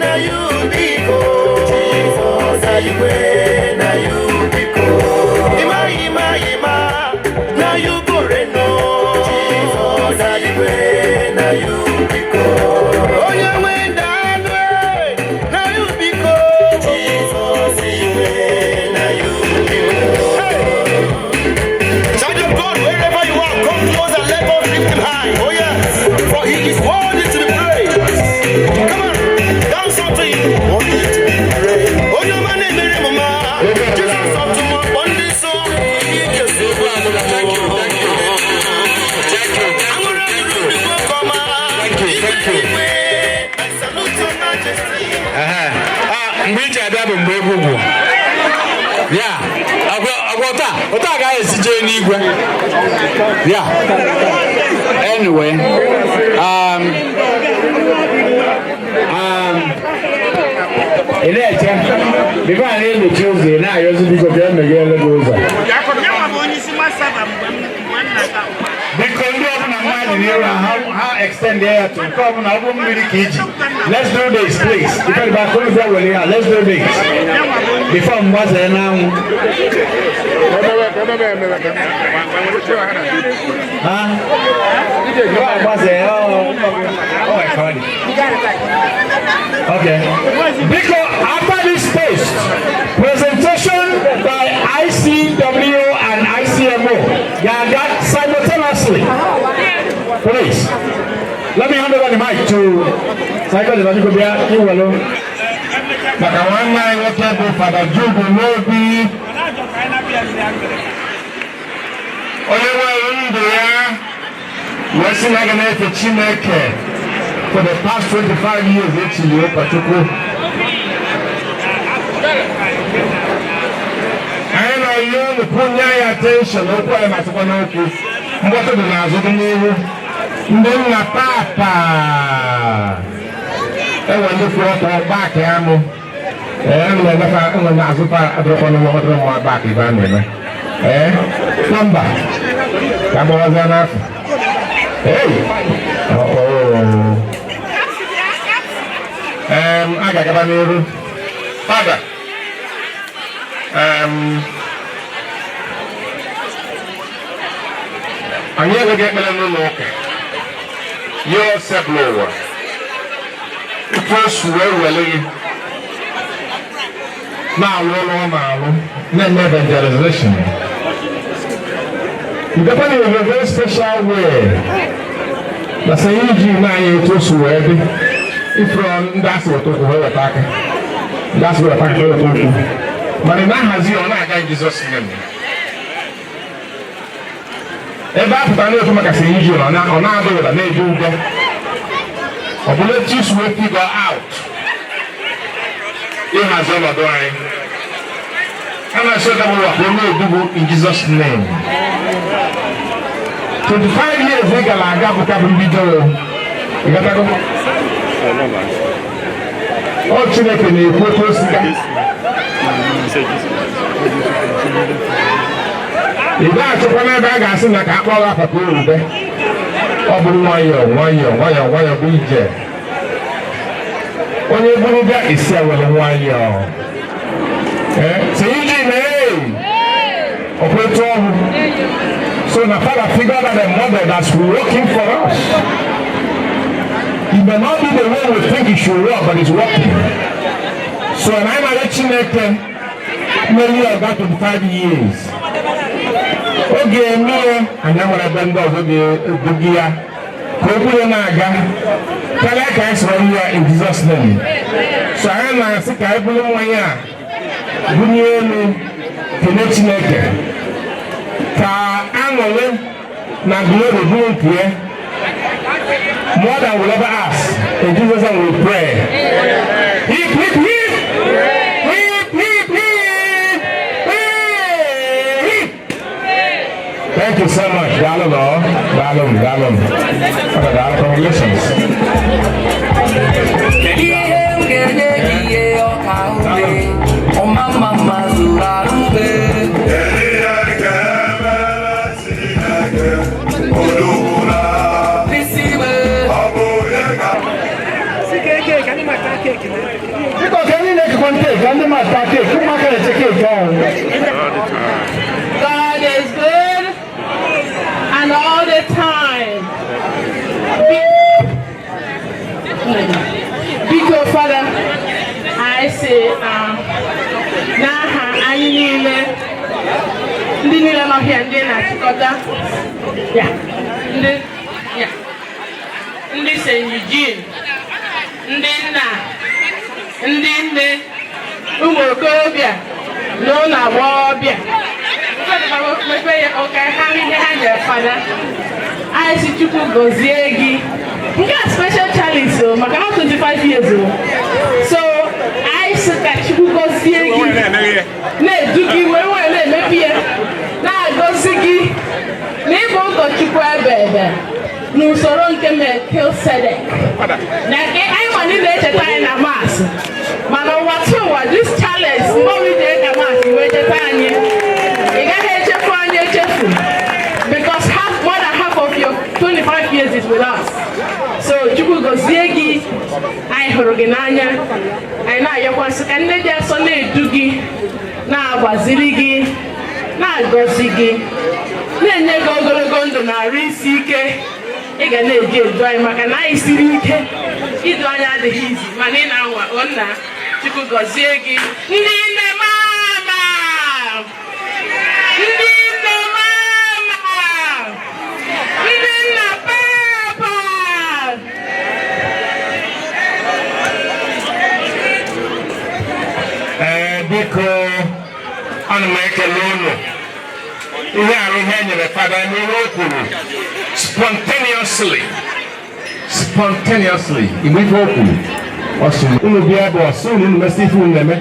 na you be God. Jesus, Igwe, na you be God. Ima, ima, ima, na you go reno. Jesus, Igwe, na you be God. Onye nwe ndalụ, na you be God. Jesus, Igwe, na you be God. Child of God, wherever you are, come close and let us lift him high. Oh yes, for he is worthy to be praised. Come on, dance unto him. Worthy to be praised. Onye ọma na-emere m mma. Jesus ọtụmọkpọ ndị nsọ. Thank you, thank you. Thank you, thank you, thank you. Thank you, thank you. I salute your majesty. Ehe. Ah, mgbe iji abịa bụ mgbe egwu gwụ ya agwa ụta ụta agaghị esi jee n'igwe ya. Anyway, ị na-eche before a na-emechi ụzọ, ị na-ayọzi, biko bịa meghere gị ụzọ. Biko, ndị ọbụla mmadụ n'iru ha ha extend ya to nke ọbụla ọ bụ mmiri ka iji. Let's do this, please. Ife dị bakuru bịa were ya. Let's do this before mgbazee n'anwụ. Ha before mgbazee ọ ọ ka ọ dị. Okay. Biko, after this post, presentation by ICW and ICMO ga-aga simultaneously. Please, let me hand over the mic to Cycle Biko bịa iwelu maka nwanne anyị nwoke bụ Fada Jude n'obi onye nwere ndụ ya wee sị na ga na-efe Chineke for the past 25 years echiri ụkọchukwu. Anyị na-ayọ unu kwụnye anyị attention, okwu anyị masịkwa n'okwu mgbọtụ dị n'azụ dị n'ihu. Ndị nna papa enwe ndị kwụrụ ọtọ baakị anụ. Ee, m na-emefa enwe na-azụta adịrọkwa n'ụwa ọdịrọ mma baakị ibe a na-eme. Ee, plumber ka agbawazịa n'afọ. Hey! Oh. A ga-agaba n'iru. Fada. Anyị enweghị ekpere n'ụlọ ụka. Nye osebụla ụwa. Tupu o si wee were gị na-alụ ọrụ ọ na-alụ na-eme evangelization. Ndekwa na a very special way. Na sị iji na anyị etu o si wee dị. Ifuru ndị asị weta ụkwụ wee weta aka. Ndị asị weta aka wee weta ụkwụ. Mana ị na-ahazi ọ na-aga in Jesus name. Ebe a pụtara na-ekwu maka St. Eugene, ọ na-ada ụda na-eje ude. Ọ bụla etu isi wee figure out ịhazi ọnọdụ anyị. A na-asị ọdabụ ụwa ka ọ na-edubu in Jesus name. 25 years ị gara aga bụ ka bụ mbido. Ị gatago? Ọ Chineke na-ekwu otu o si gaa. Ị ga-achọkwa n'ebe a ga-asị na ka akpọọ afa ka o rube. Ọ bụrụ nwayọọ nwayọọ nwayọọ nwayọọ bụ ije. Onye bụrụ bịa isi ewere nwayọọ. Ee, St. Eugene, ee, ọkwa etu ọhụụ. So na Father figured out a model that's working for us. It may not be the way we think it should work, but it's working. So na anyị na-arịọ Chineke mmeri ọga 25 years. Oge eme ya, anyị nwere ebe ndị ọzọ ga-ebugi ya ka okwu ya na-aga karịa ka anyị sọrọ ya in Jesus name. So anyị na-asị ka anyị bụrụ mmanya a bunye elu kene Chineke ka aṅụrị na glory bụrụ nke ya more than we'll ever ask. In Jesus name we pray. Hip, hip, hip! Hip, hip, hip! Hip! Thank you so much. Daalụ nọ. Daalụ, daalụ. Father, daalụ. Congratulations. Kedu ihe m ga-enye gị ihe ọka ube ọma mma mma zuru arụ ube? Biko ka ndị na-ekekwa keeki, ndị ma ata keeki, ụmụaka na-eche keeki ahụ. God is good and all the time. Biko Father, I say n'aha anyị niile, ndị niile nọ here, ndị na-achịkọta ya, ndị ya, ndị St. Eugene, ndị nna, ndị nne, ụmụ okorobịa na ụmụ agbọghọbịa. Mepe ya ụka ha ihe ha nyere Fada. Anyị si Chukwu gọzie gị. Nke a special chalice o, maka na 25 years o. So anyị sị ka Chukwu gọzie gị, na-edu gị wee wee na-emepe ya, na-agọzi gị na ịbụ ụkọchukwu ebe ebe n'usoro nke Melchizedek. Na anyị ma niile echeta anyị na Mass, mana ụwa tụ ụwa this chalice mgbe ọbụla ije ka Mass wee cheta anyị. Ị gaghị echefu anyị echefu because half, more than half of your 25 years is with us. So Chukwu gọzie gị, anyị hụrụ gị n'anya, anyị na-ayọkwasị ka nne dị asọ na-edu gị, na-agbaziri gị, na-agọzi gị, na-enye gị ogologo ndụ na arụ isi ike. Ị ga na-eji edu anyị maka na anyị siri ike, idu anyị adịghị izi, mana ị na-anwa o nna. Chukwu gọzie gị. Ndị nne mama, ndị nne mama, ndị nna papa. Ee, biko, ana m ekele unu. Ihe arụ ihe e nyere Fada n'ihe o kwuru spontaneously, spontaneously, igbe ife o kwuru, ọ sị unu bịa ebe ọ sị unu unu mesị ife unu na-eme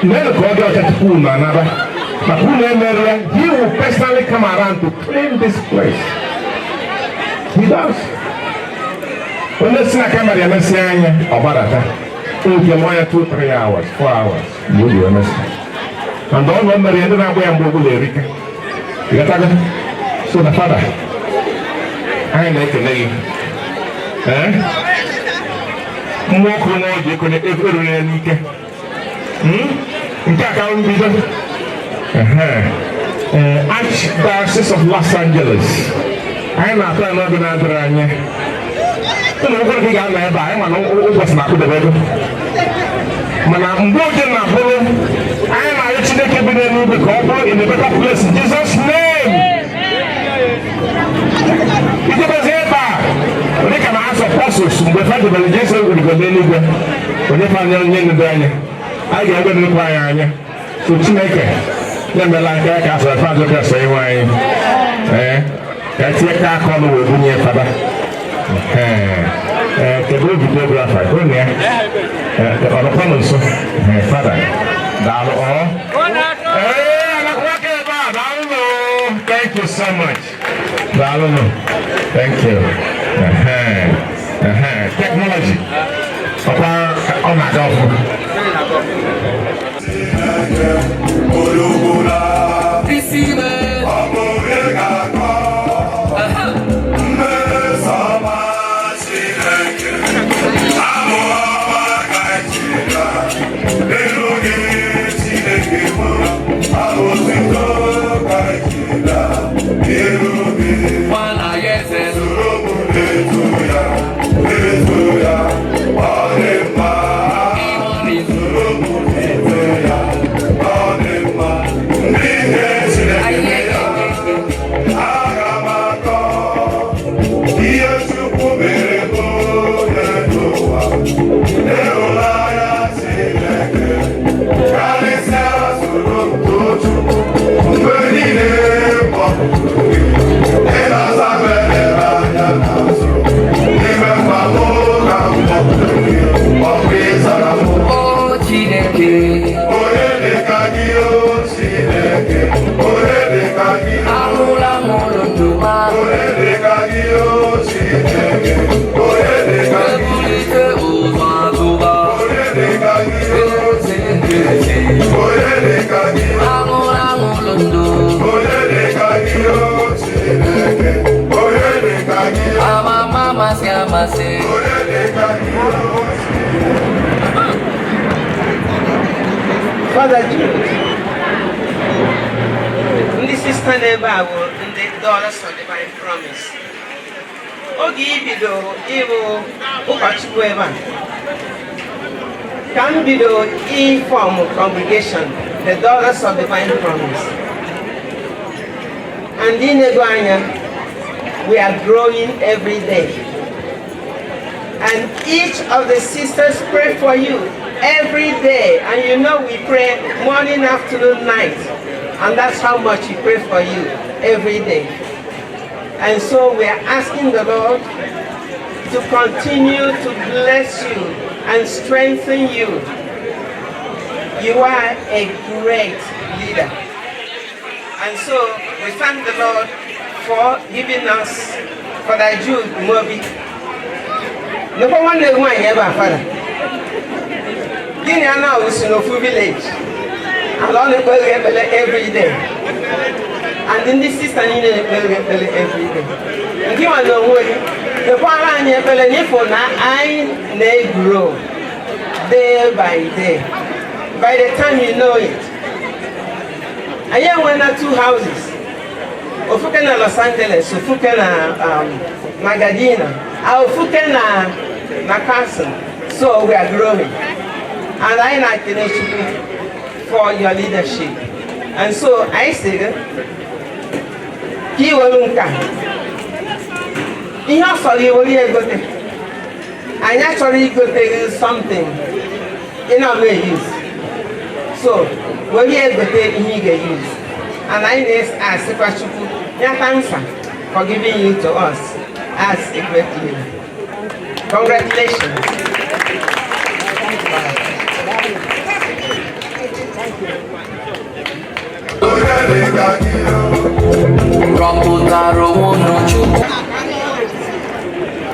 meenụ ka ọ dị ọcha tupu unu anaba, maka unu emerụla, he will personally come around to clean this place. He does. Onye si na camera emesi anya, ọ gbadata. Nke mụọ ya 2, 3 hours, 4 hours, mgbe o ji emesi. And ọ nọ mere ndị na-agba ya mgbe ọbụla erika. Ịghọtago? So na fada, anyị na-ekele gị. Ee? Mmụọ ọkụ nwa o ji ekonye eruru ya n'ike. Nke a ka mbido. Archdiocese of Los Angeles. Anyị na-atụ ya n'oge na-adịrị anya. Ụlọ nkwere gị ga-anọ ebe a, anyị ma na ụbọchị na-akụdebe ego. Mana mgbe oge na-abụrụ, anyị na-arịọ Chineke bi n'eluigwe ka ọ bụrụ in a better place in Jesus' name. Ijebezi ebe a, dịka na Acts of Apostles mgbe fa debere Jesu rigoro n'eluigwe, onye fa anya onye ndu anya, anyị ga-egwe nnukwu anyị anya. So Chineke ya emela aka ya ka asọrọ fa ajọ ka inwe anyị. Ee, ka etinye ka aka ọnụ wee bunye fada. Ee, kedu videographer? Hụ na ya. Ọ nọkwa nso. Ee, fada. Daalụ ọ. Ee, anakwa aka ebe a, daalụ nụ. Thank you so much. Daalụ nụ. Thank you. Technology. Ọkwa ọ na-aga ọfụma. Father Jude, ndị sista n'ebe a bụ ndị Daughters of Divine Promise. Oge i bidoro ịrụ ụkọchukwu ebe a, ka m bidoro ịform congregation, the Daughters of Divine Promise. And inego anya, we are growing every day. And each of the sisters pray for you every day. And you know we pray morning, afternoon, night. And that's how much we pray for you every day. And so we are asking the Lord to continue to bless you and strengthen you. You are a great leader. And so we thank the Lord for giving us Father Jude Mobi. Nekwa nwanne gị nwaanyị ebe a, Fada. Gịnị a na-awụ si n'ofu village. And ọ na-ekpere gị ekpere every day. And ndị sista niile na-ekpere gị ekpere every day. Nke nwa na onwe gị, kpekwara anyị ekpere n'ifo na anyị na-egrow day by day. By the time you know it, anyị enwela two houses. Ofuke na Los Angeles, ofuke na Gardena, ofuke na Carson. So we are growing. And anyị na-ekele Chukwu for your leadership. And so I say, ka ị were nka ihe ọ sọrọ iwere ya egote. Anyị achọrọ igote gị something ị na-ama use. So were ya egote ihe ị ga-use. And anyị na-asịkwa Chukwu ya thanks for giving you to us as a great leader. Congratulations. Rọpụtara onwe unu Chukwu.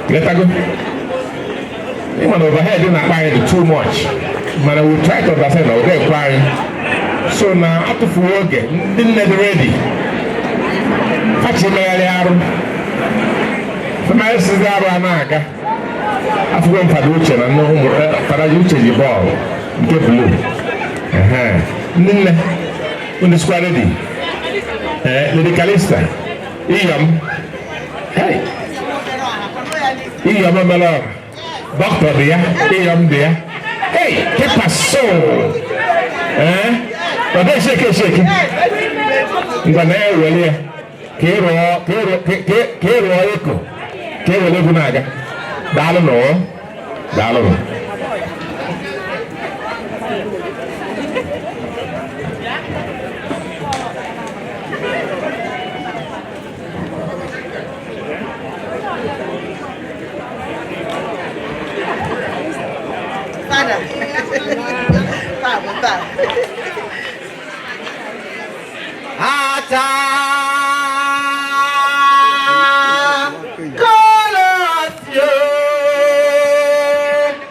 Letago. Ịma na overhead na-akpa anyị dị too much, mana we try to understand na ọ ga-ekwe anyị. So na atụfughị oge, ndị nne dị ready, fachi megharị arụ, femegharịsịzi arụ a na-aga. Afụgo m Fada Uche na nne ụmụ Fada Uche ji bọọlụ nke blue. Ndị nne, unu sikwa ready? Ee, Lady Calista, Iyom, hey, Iyom emela ọra, dọkịta dị ya, Iyom dị ya. Hey, ¿qué pasó? Eh? Ọ dị shake shake. Ngwa na ewele ya ka ị rụọ ka ị rụọ ka ị rụọ eko ka e were egwu na-aga. Daalụ nụ, daalụ nụ. Father. Father. Ata Kolosio.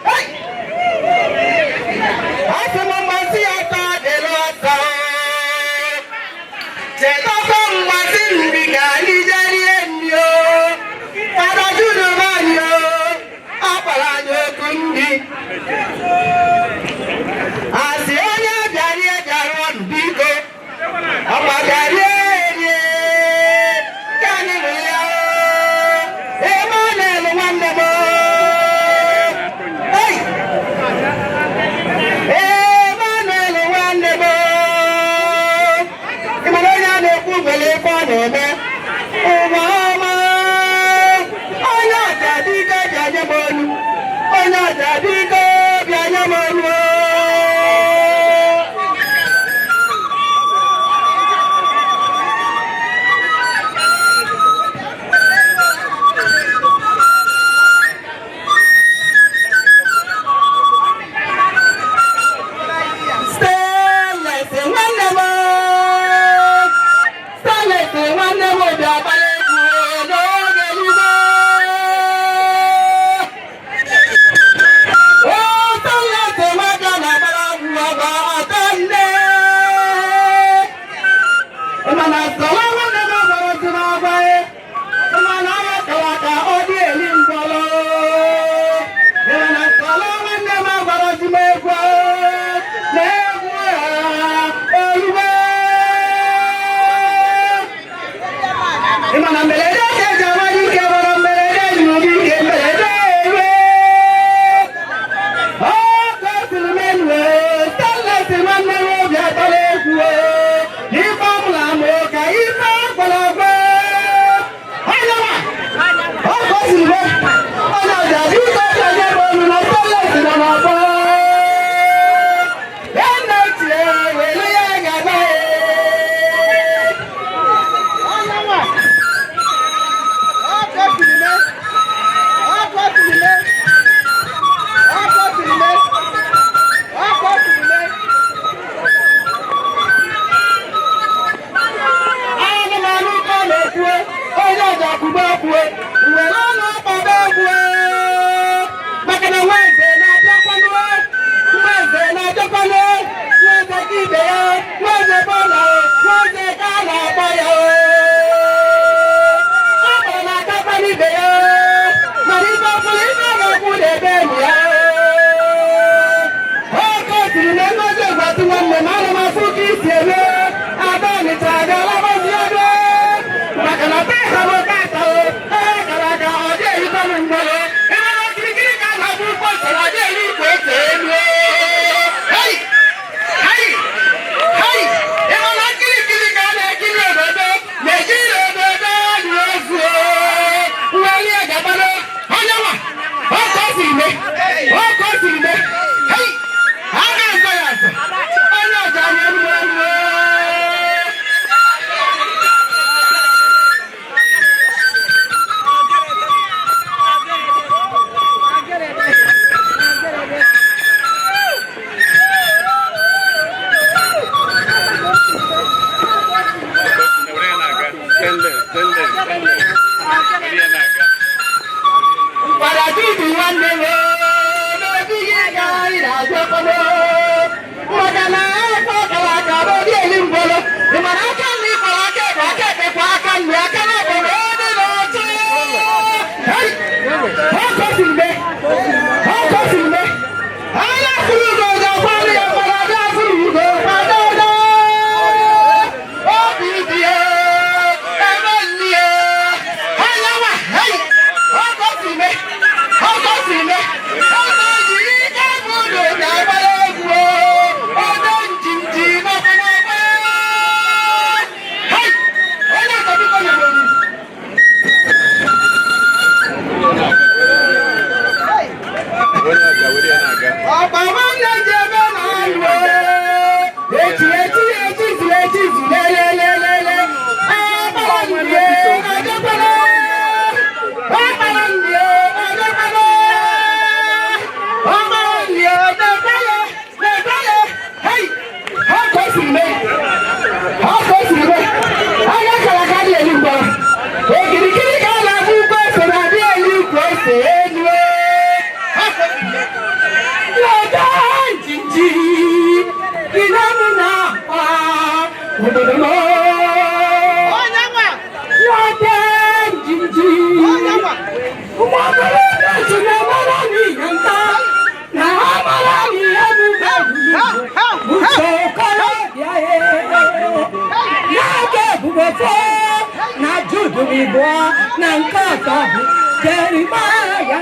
Hey! Asị m mmasị ata dịrị ọsọ. Chetakwa mmasị nri ka anyị jee rie nri o. Fada Jude anyị o. Ọ kpọrọ anyị oku nri. Asị onye bịara Ha ka o siri mee. Ha ka o siri mee. Anya furu ugo ga-akwado ya mana ada furu ugo kwado udo. Obi dị ya, ebe nni ya. Anya nwa, hey! Ha ka o siri mee. Ha ka o siri mee. Ọdọ jiri ike bụ udo ga-agbara egwu o. Ọdọ njinji n'ọkwa n'ọkwa. Hey! Onye ọzọ biko nyere olu. Ọ̀pọ̀ nwanne ji ebe na-alụ echi echi echi zuru echi zuru lelelelele. Akpara nri ọjọkwara. Akpara nri ọjọkwara. Ọkpara nri ọjọkwara. Na-ekwere. Hei! Ha ka o siri mee. Ha ka o siri mee. Anya kara aka dị elu mgbọrọ. Okirikiri ka a na-agba ukwu ose na-adị elu ukwu ose elu. Ha ka o siri mee. Lọ́dọ̀ jìjì ìlànà náà òdòdó. Lọ́dọ̀ jìjì ụmụokorobịa si na mara n'ihe nta na ha mara n'ihe bụ uche okorobịa na-aga ebube fo na Judu ịbụọ na nke atọ bụ Jeremaya.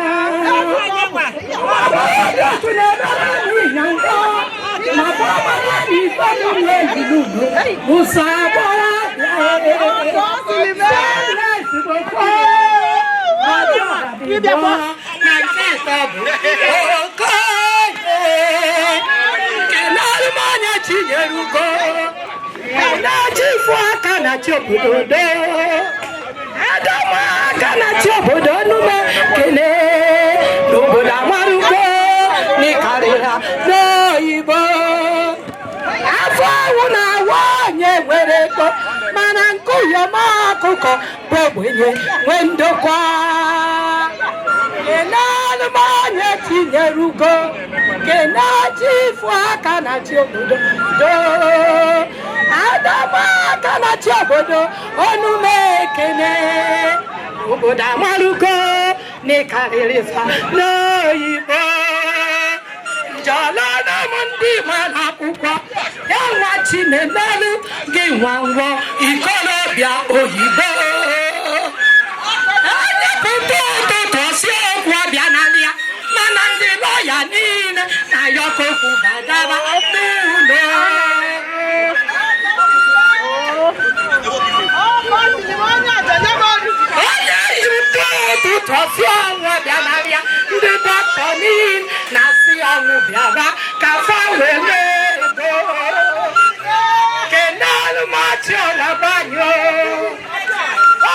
Aka na-achị obodo aka na-achị obodo nume kele n'obodo amarugo n'ịkarịra n'oyibo. Afọ awụ na-awa onye nwere ego mana nke ụyọma ọkụkọ bụ ogbenye nwee ndokwa. Kenalụ m onye tinyere ugo kene chi ifu aka na chi obodo doo adama aka na chi obodo onume ekene obodo amarugo n'ịkarịrị fa n'oyibo. Njọlọnà m ndị mara akwụkwọ ya nwa Chinemelu gị nwa nwọ ikorobịa oyibo. Anyapụta ụtụtụ si okwu ọbịa n'alịa mana ndị lọya niile na-ayọkọ okwu badaba n'ụlọ. Onye ji ụtụtụ si ọnwụ ọbịa n'alịa ndị dọkịta niile na-asị ọnwụ bịara ka fa were ego. Kenalụ machi ọlabanyo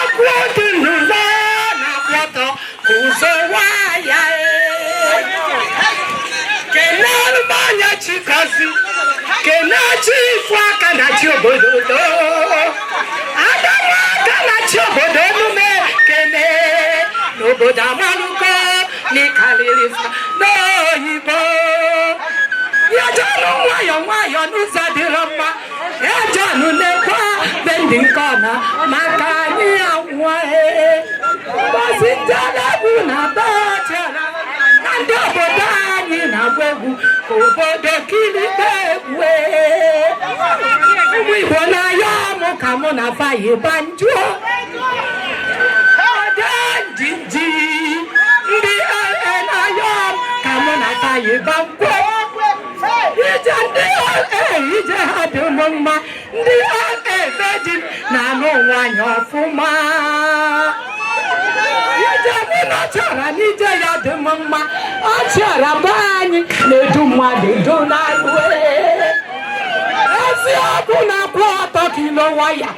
ọkụ otu n'ụlọ na-akwụ ọtọ ụzọ waya. Kenalụ manya chikozi kene chi ifu aka na chi obodo doo adamu aka na chi obodo emume kene n'obodo amalugo n'ịkarịrị fa n'oyibo. Ejenụ nwayọ nwayọ n'ụzọ dịrọ mma ejenụ na-ekwe be ndị nke ọna maka anyị anwụọ. Mbosi njedegwu na bachara na ndị obodo anyị na-agba egwu ka obodo kirikpe egwu. Ụmụ Igbo na-ayọ mụ ka mụ na fayi banjuo. Ọdọ njinji ndị ee na-ayọ m ka mụ na fayi bankwo. Ije ndị ee ije ha dị m mma ndị ee be di m na-anụ nwanyị ọfụma. Ije mụ na chọrọ n'ije ya dị m mma ọ chọrọ be anyị na-edu mmadụ edu n'alụ. Eziokwu na-akwụ ọtọ kilo waya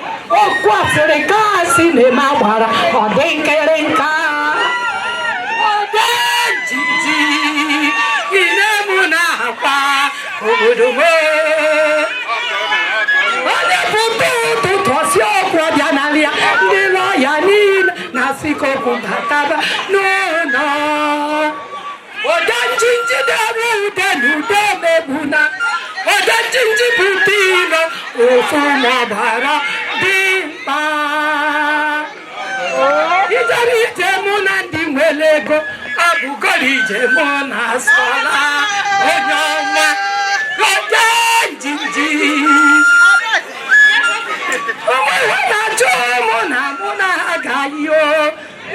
okwu asịrị gaasị na-eme agbara ọ dị nkịrịnka. Ọdọ njiji ine mụ na-akwa obodo m. Onye pụta ụtụtụ ọsị okwu ọbịa n'alịa ndị lọya niile na-asị ka okwu bataba n'ụlọ. Ọdọ njinji dere ude na ude megbuna. Ọdọ njinji bute ilo ofu n'ọbara dị mkpa. Ijere ije mụ na ndị nwere Ego ọ bụgoro ije mụ na asọla onye ọma ode njinji onwe na-achọ mụ na mụ na agaghị o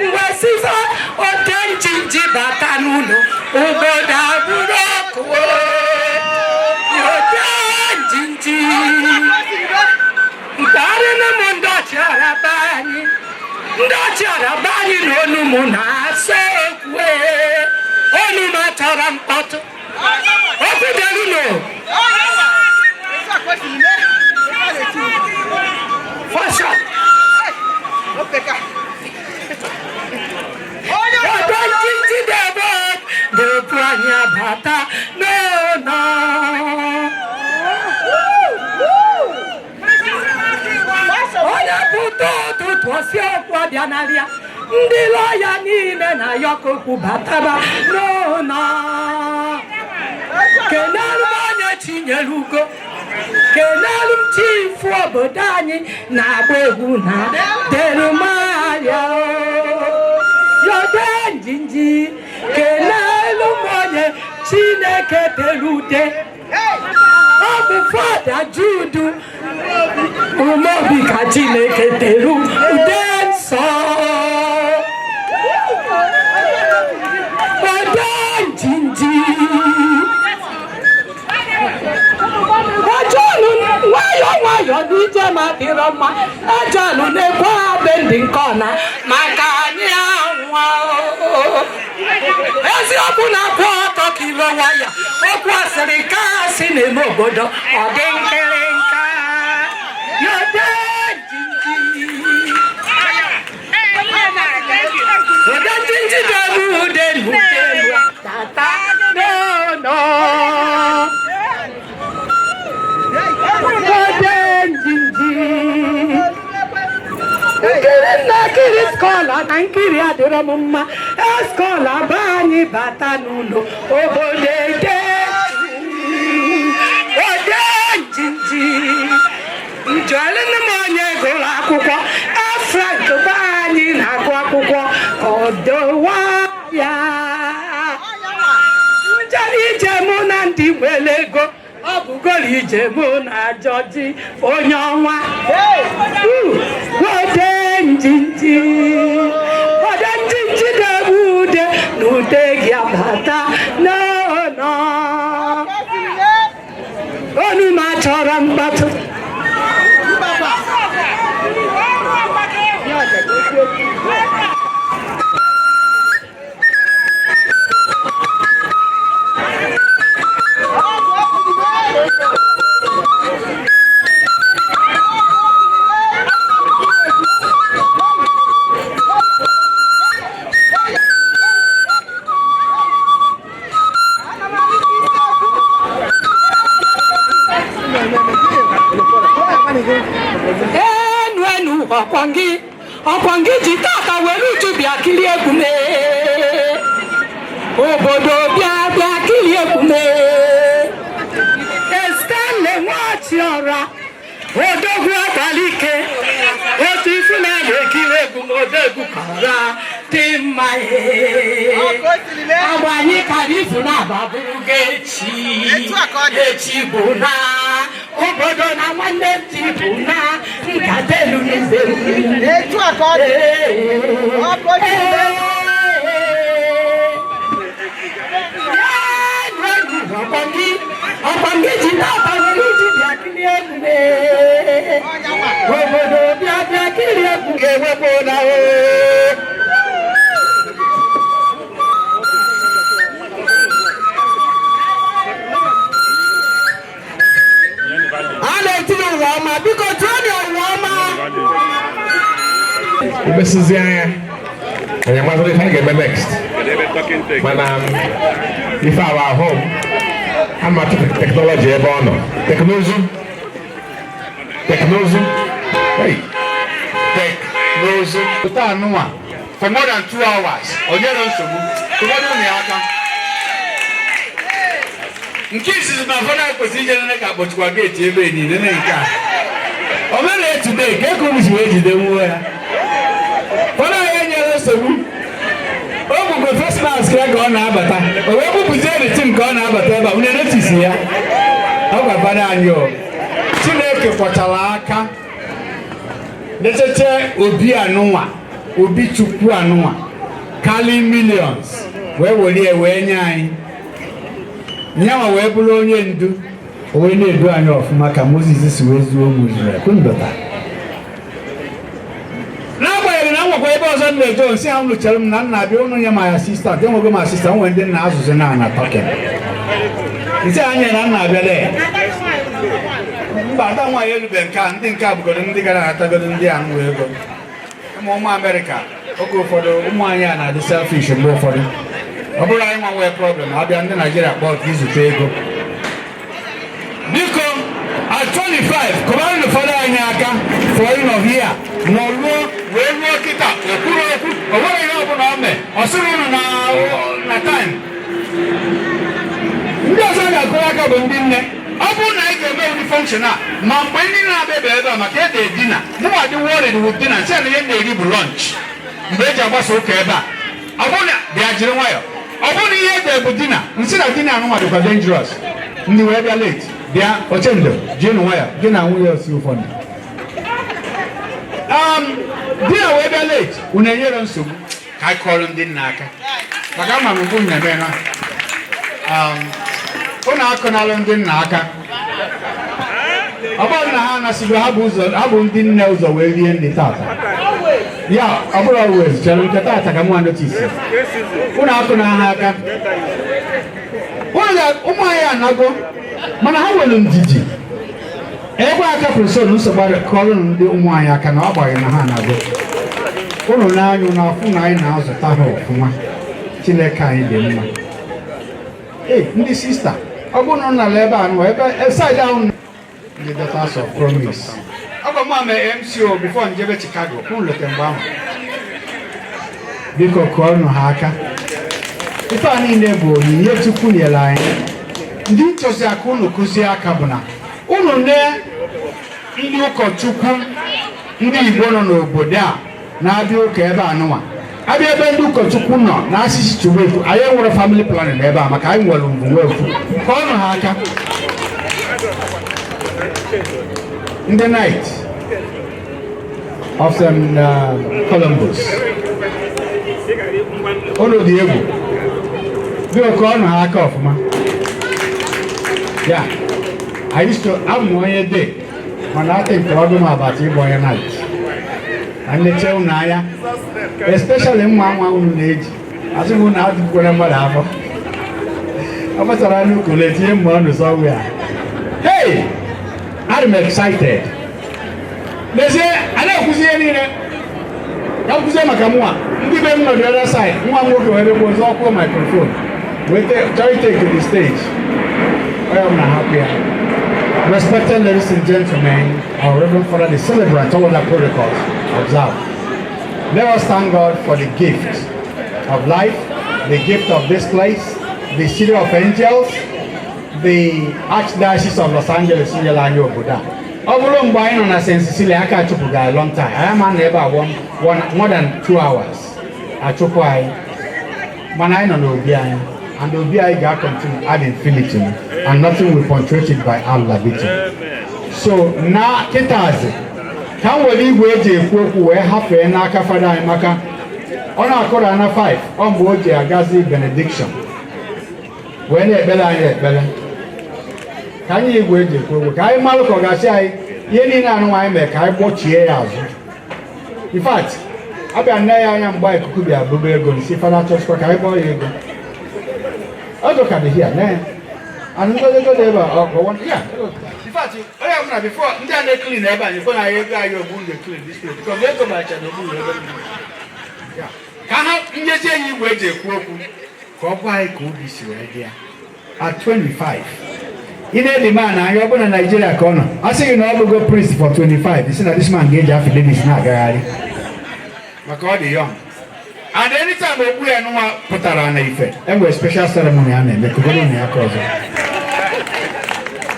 mgbe sifa ode njinji bata n'ụlọ obodo abụrụ ọkụ ode njinji mkparịnụ m ndị ọchịagha be anyị ndị ọchịagha be anyị na onu m na-asa okwu onu m achọrọ mkpọtụ okwu dịrị Fasha. Ọdọ ntịntị debe na-ebu anyị abata n'ụlọ. Onye pụta ụtụtụ osi okwu abịa n'arịa ndị lọya niile na yọkokwu bataba n'ụlọ. Kenelu m onye chinyere ugo, kenelu m chifu obodo anyị na-agba egwu na derumaya yode njinji. Kenelu m onye Chineke tere ude, ọ bụ Fada Judu Umobi ka Chineke tere ude nsọ. Ode njinji ejọlụ nwayọ nwayọ n'ije ma dịrọ mma, ejọlụ na-ekwe abe ndị nke ọna maka anyị anwa. Eziokwu na-akwụ ọtọ ka ilo nwaya, okwu asịrị ka asị na-eme obodo ọ dị nkịrịnka. Yode njinji ode njinji delu delu delu tata n'ọnọ. Ode njinji nkiri na nkiri skọla na nkiri adịrọ m mma, eskọla be anyị bata n'ụlọ obodo ede ode njinji. Njụalịnụ m onye gụrụ akwụkwọ Frank be anyị na-agụ akwụkwọ ka ọ dowa ya njere ije mụ na ndị nwere ego ọ bụgoro ije mụ na Jọji onye ọnwa. Ode njinji ode njinji na-egbu ude na ude gị abata n'ọnọ onu m achọrọ mkpatụ. Enu enu ọkwa gị ji tata were uju bịa kirie egwu m obodo bịa bịa kirie egwu m. Stanley Nwachiọra odogwu abalike otu ifu na-ekiri egwu m odogwu kọra dị mma. Agba anyị kara ifu na-aba bụrụ gị echi echi bụ na obodo na nwanne m ji bụ na nkata elu n'eze. Ọkwa gị ji na-aba were uju bịa kirie egwu m obodo bịa bịa kirie egwu ga-ewepụ na A na-etinye ụwa ọma, biko tụọ ụwa ọma. Imesizi anya anyị amazịrị ife anyị ga-eme next, mana ife awa ahụ m ama teknọlọji ebe ọ nọ teknụzụ teknụzụ hey, teknụzụ Pụta anụnwa for more than 2 hours o nyere nsogbu tụmadụ na ya aka Nke izizi na fọdụ kwesịrị ije nene ka akpọchikwa geeti ebe niile na nke a o mere today ka eko si wee jide nwuo ya. Fọdụ anyị enyere nsogbu o gbugbo. Mask ya ka ọ na-abata, o wee bupụzie the team ka ọ na-abata ebe a. Unu notice ya? Ọ gwabara anyị o Chineke kwọchara aka lecheche obi anụnwa, obi Chukwu anụnwa kali millions, wee were ya wee nye anyị nyanwa, wee bụrụ onye ndu, o wee na-edu anyị ọfụma ka Moses si wee zuo ụmụ Israel kwundota. N'agbanyeghị na nwekwa ebe ọzọ m na-eje, nsị ha m chere m na nna abịa ụnụ nye m assistant, enwego m assistant, nwere ndị nna azụzụ na ana tọkin nsị anya na nna abịa lee mba. Ada nwaanyị elube nke a, ndị nke a bụgodo ndị gara anatagodo ndị a nwe ego. Ụmụ ụmụ Amerịka, oge ụfọdụ ụmụ anyị a na-adị selfish. Mgbe ụfọdụ ọ bụrụ anyị nwa nwee problem, abịa ndị Naijiria kpọọ ka izute ego. Biko, at 25, kụbaranụ ụfọdụ anyị aka for ịnọ here nọ ruo wee ruo kịta. O kwuru okwu, o nwere ihe ọbụla o mee, ọ sịrị unu na time. Ndị ọzọ ga-akụrụ aka bụ ndị nne. Ọ bụrụ na anyị ga-eme ụdị function a, ma mgbe ndị na-abịa ebe a maka ede dinner, mụnwa dị worried with dinner, sị na ihe m na-eri bụ lunch mgbe eji agbasa ụka ebe a. Ọ bụrụ na bịa jiri nwayọ, ọ bụrụ na ihe ede bụ dinner, nsị na dinner anụnwa dịkwa dangerous. Ndị wee bịa late, bịa ochendo, jienụ nwayọ, gị na nwunye osi ụfọdụ di na wee bịa late, unu enyere nsogbu. Ka anyị kọrọ ndị nna aka, maka ama m mbụ na-eme na unu akụnalụ ndị nna aka. Ọ bụrụ na ha anasịgo, ha bụ ụzọ, ha bụ ndị nne ụzọ wee rie nri tata ya. Ọ bụrụ always, chere nke tata ka mụ notice. Unu akụna ha aka. Ụmụ anyị anago, mana ha nwere ndidi ebe aka kwụsị nsogbu. Kọrọ ndị ụmụ anyị aka na ọ gbaghị na ha anago. Unu n'anya, unu afụ na anyị na-azụta ha ọfụma. Chineke anyị dị mma. Ee, ndị sista, ọ bụrụ na nala ebe a nọ ebe side ahụ, ndị Daughters of Promise, ọ bụ mụ mee MCO before njebe Chicago kwụ nleta mgbe ahụ. Biko, kụọnụ ha aka. Ife a niile bụ onyinye Chukwu nyere anyị. Ndị nchọzi aka unu kụzie aka bụ na unu ne ndị ụkọchukwu, ndị Igbo nọ n'obodo a na-abịa ụka ebe a nụnwa, abịa ebe ndị ụkọchukwu nọ na asịsị chubefu. Anyị nwere family planning ebe a maka anyị nwere mgbu nwefu. Kọọnụ ha aka. Ndị Knight of Columbus, unu dị egwu. Biko, kọọnụ ha aka ọfụma. Ya I used to abụ m onye day, mana atị nke ọdụ m agbata ịbụ onye knight na nleche unu anya, especially mma nwa unu na-eji asị m unu adịkwere mmadụ afọ ọ gbasara n'ukwu na-etinye mma ọnụ somewhere. Hey, I'm excited. N'ezie, a na-ekwuzi ihe niile ka m kwuzie maka mụnwa. Ndị be m nọ the other side. Nwa m nwoke wee bịakwa ọzọ kwuo microphone wee chọọ itake the stage. Onye ọbụla hapụ ya. Respected ladies and gentlemen, our Reverend Father, the celebrant, all other protocols observed. Let us thank God for the gift of life, the gift of this place, the City of Angels, the Archdiocese of Los Angeles nyere anyị obodo a. Ọ bụrụ mgbe anyị nọ na St. Cecilia, aka achụpụga anyị long time. Anyị ama na ebe a one, more than 2 hours achụpụ anyị. Mana anyị nọ n'obi anyị, and obi anyị ga-continue ad infinitum, and nothing will punctuate it by ad libitum. So na kịtazi ka m were igwe eji ekwu okwu wee hafee n'aka fada anyị, maka ọ na-akụrụ na 5 ọ mgbe o ji agazi benediction wee na-ekpere anyị ekpere. Ka anyị igwe eji ekwu okwu ka anyị malụ ka ọ ga-asị anyị ihe niile anụ anyị mere ka anyị gbochie ya azụ. In fact, abịa nne ya anya mgbe ikuku bịa bụba ego nsi fada chọchịkwa ka anyị gbọọ ya ego. Ego ka dị hia ne and ngozi ego dị ebe a ọ ọ ya. In fact, onye ọbụla before ndị a na-eclean ebe a nyekwa na anyị ego anyị ogbu na-eclean this place because ego bacha na ogbu ebe niile. Ya. Ka ha nyezi enyi igwe eji ekwu okwu ka ọ gwa anyị ka obi si wee dị ya at 25. Ị na-edi man anya, ọ bụ na Naijiria ka ọ nọ, a sị gị na ọ bụgo priest for 25, isi na this man ga-eji affidavit na-agagharị maka ọ dị young. And anytime okpu ya nwa pụtara na ife, enwere special ceremony a na-eme kụgoro na ya. Ka ọzọ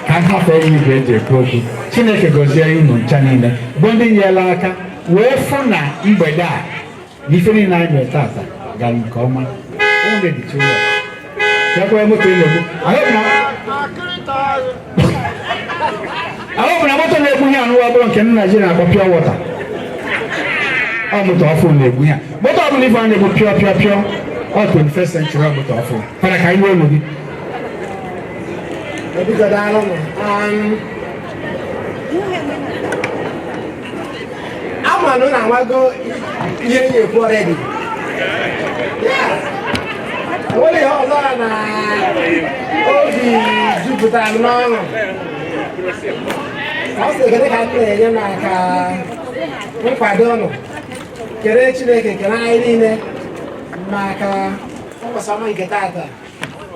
ka m hafee ya igwe eji ekwu okwu. Chineke gọzie unu ncha niile bụ ndị nyere aka wee fụ na mgbede a na ife niile anyị mere tata gara nke ọma. 400 dị too much. Chekwa moto ị na-egbu. I hope na moto na-egbu ihe anụwa bụrụ nke ndị Naijiria na-akpọ pure water. Ọ moto ọfụ na-egbu ihe. Moto ọ bụla ife a na-egbu pure pure pure. Ọ 21st century ọ moto ọfụ. Fada, ka anyị nwee olu gị. Biko, daalụ nụ. Ama na unu amago ihe m ga-ekwu already. Yeah. Onwere ihe ọzọ na obi jupụtara m n'ọṅụ. Ọ sị ekele ka m na-enye maka nkwado ụnụ. Kele Chineke, kele anyị niile maka ụbọchị ọma nke taata,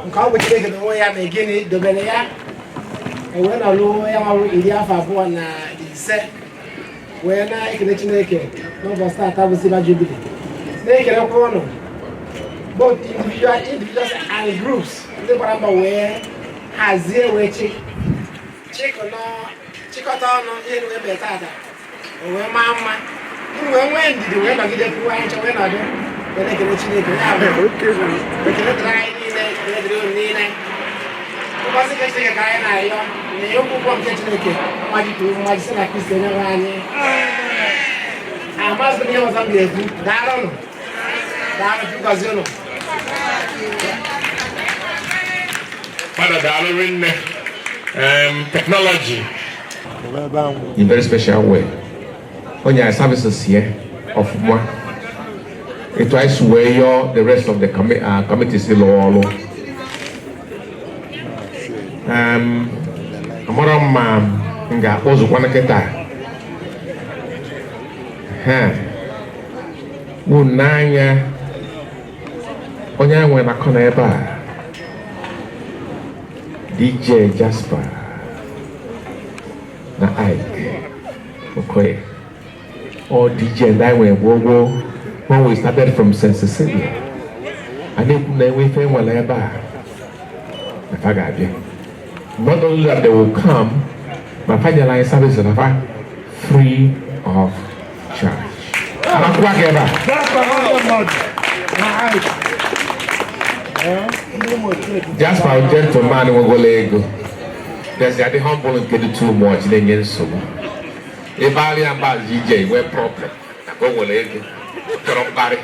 nke ọ bụ Chineke na onwe ya ma gịnị dobere ya ewee nọruo ya nwabụ 25 wee na-ekele Chineke n'ụbọchị taata bụ Silver Jubilee, na-ekelekwa ụnụ, both individuals and groups, ndị gbara mbọ wee hazie wee chịkọta ọnụ ihe wee mee taata o wee maa mma. Unu wee nwee ndidi wee nọgide kwuo anyị chọ wee nọdụ wee na-ekele Chineke. Ya bụ, ekele dịrị anyị niile, ekele dịrị unu niile. Ngọzi nke Chineke ka anyị na-arịọ na ihe ụgwọ nke Chineke mmaji kwuru mmaji site na Kristi onye nwe anyị. Amazị m ihe ọzọ m ga-ekwu. Daalụnụ, daalụ. Chukwu gọzie unu. Fada, daalụ rinne. Technology in very special way. Onye anyị services here ọfụma etu anyị si wee yọọ the rest of the committees lụọ ọrụ. Amara m ma m ga-akpọzukwana kịta ha unu n'anya onye anyị nwere na kọna ebe a, DJ Jasper na Ike Okoye, all DJ ndị anyị nwere gboo gboo when we started from St. Cecilia. A na-ekwu na enwe ife nwere ebe a na fa ga-abịa. Not only that they will come, ma fa nyere anyị service na fa free of charge. Anakwụkwọ aka ebe a. Jasper. Jasper, gentleman nwegolo ego. There's adị humble nke dị too much na-enye nsogbu. Ebe arịa mgbazi ije nwee problem maka o nwere ego chọrọ mkparị.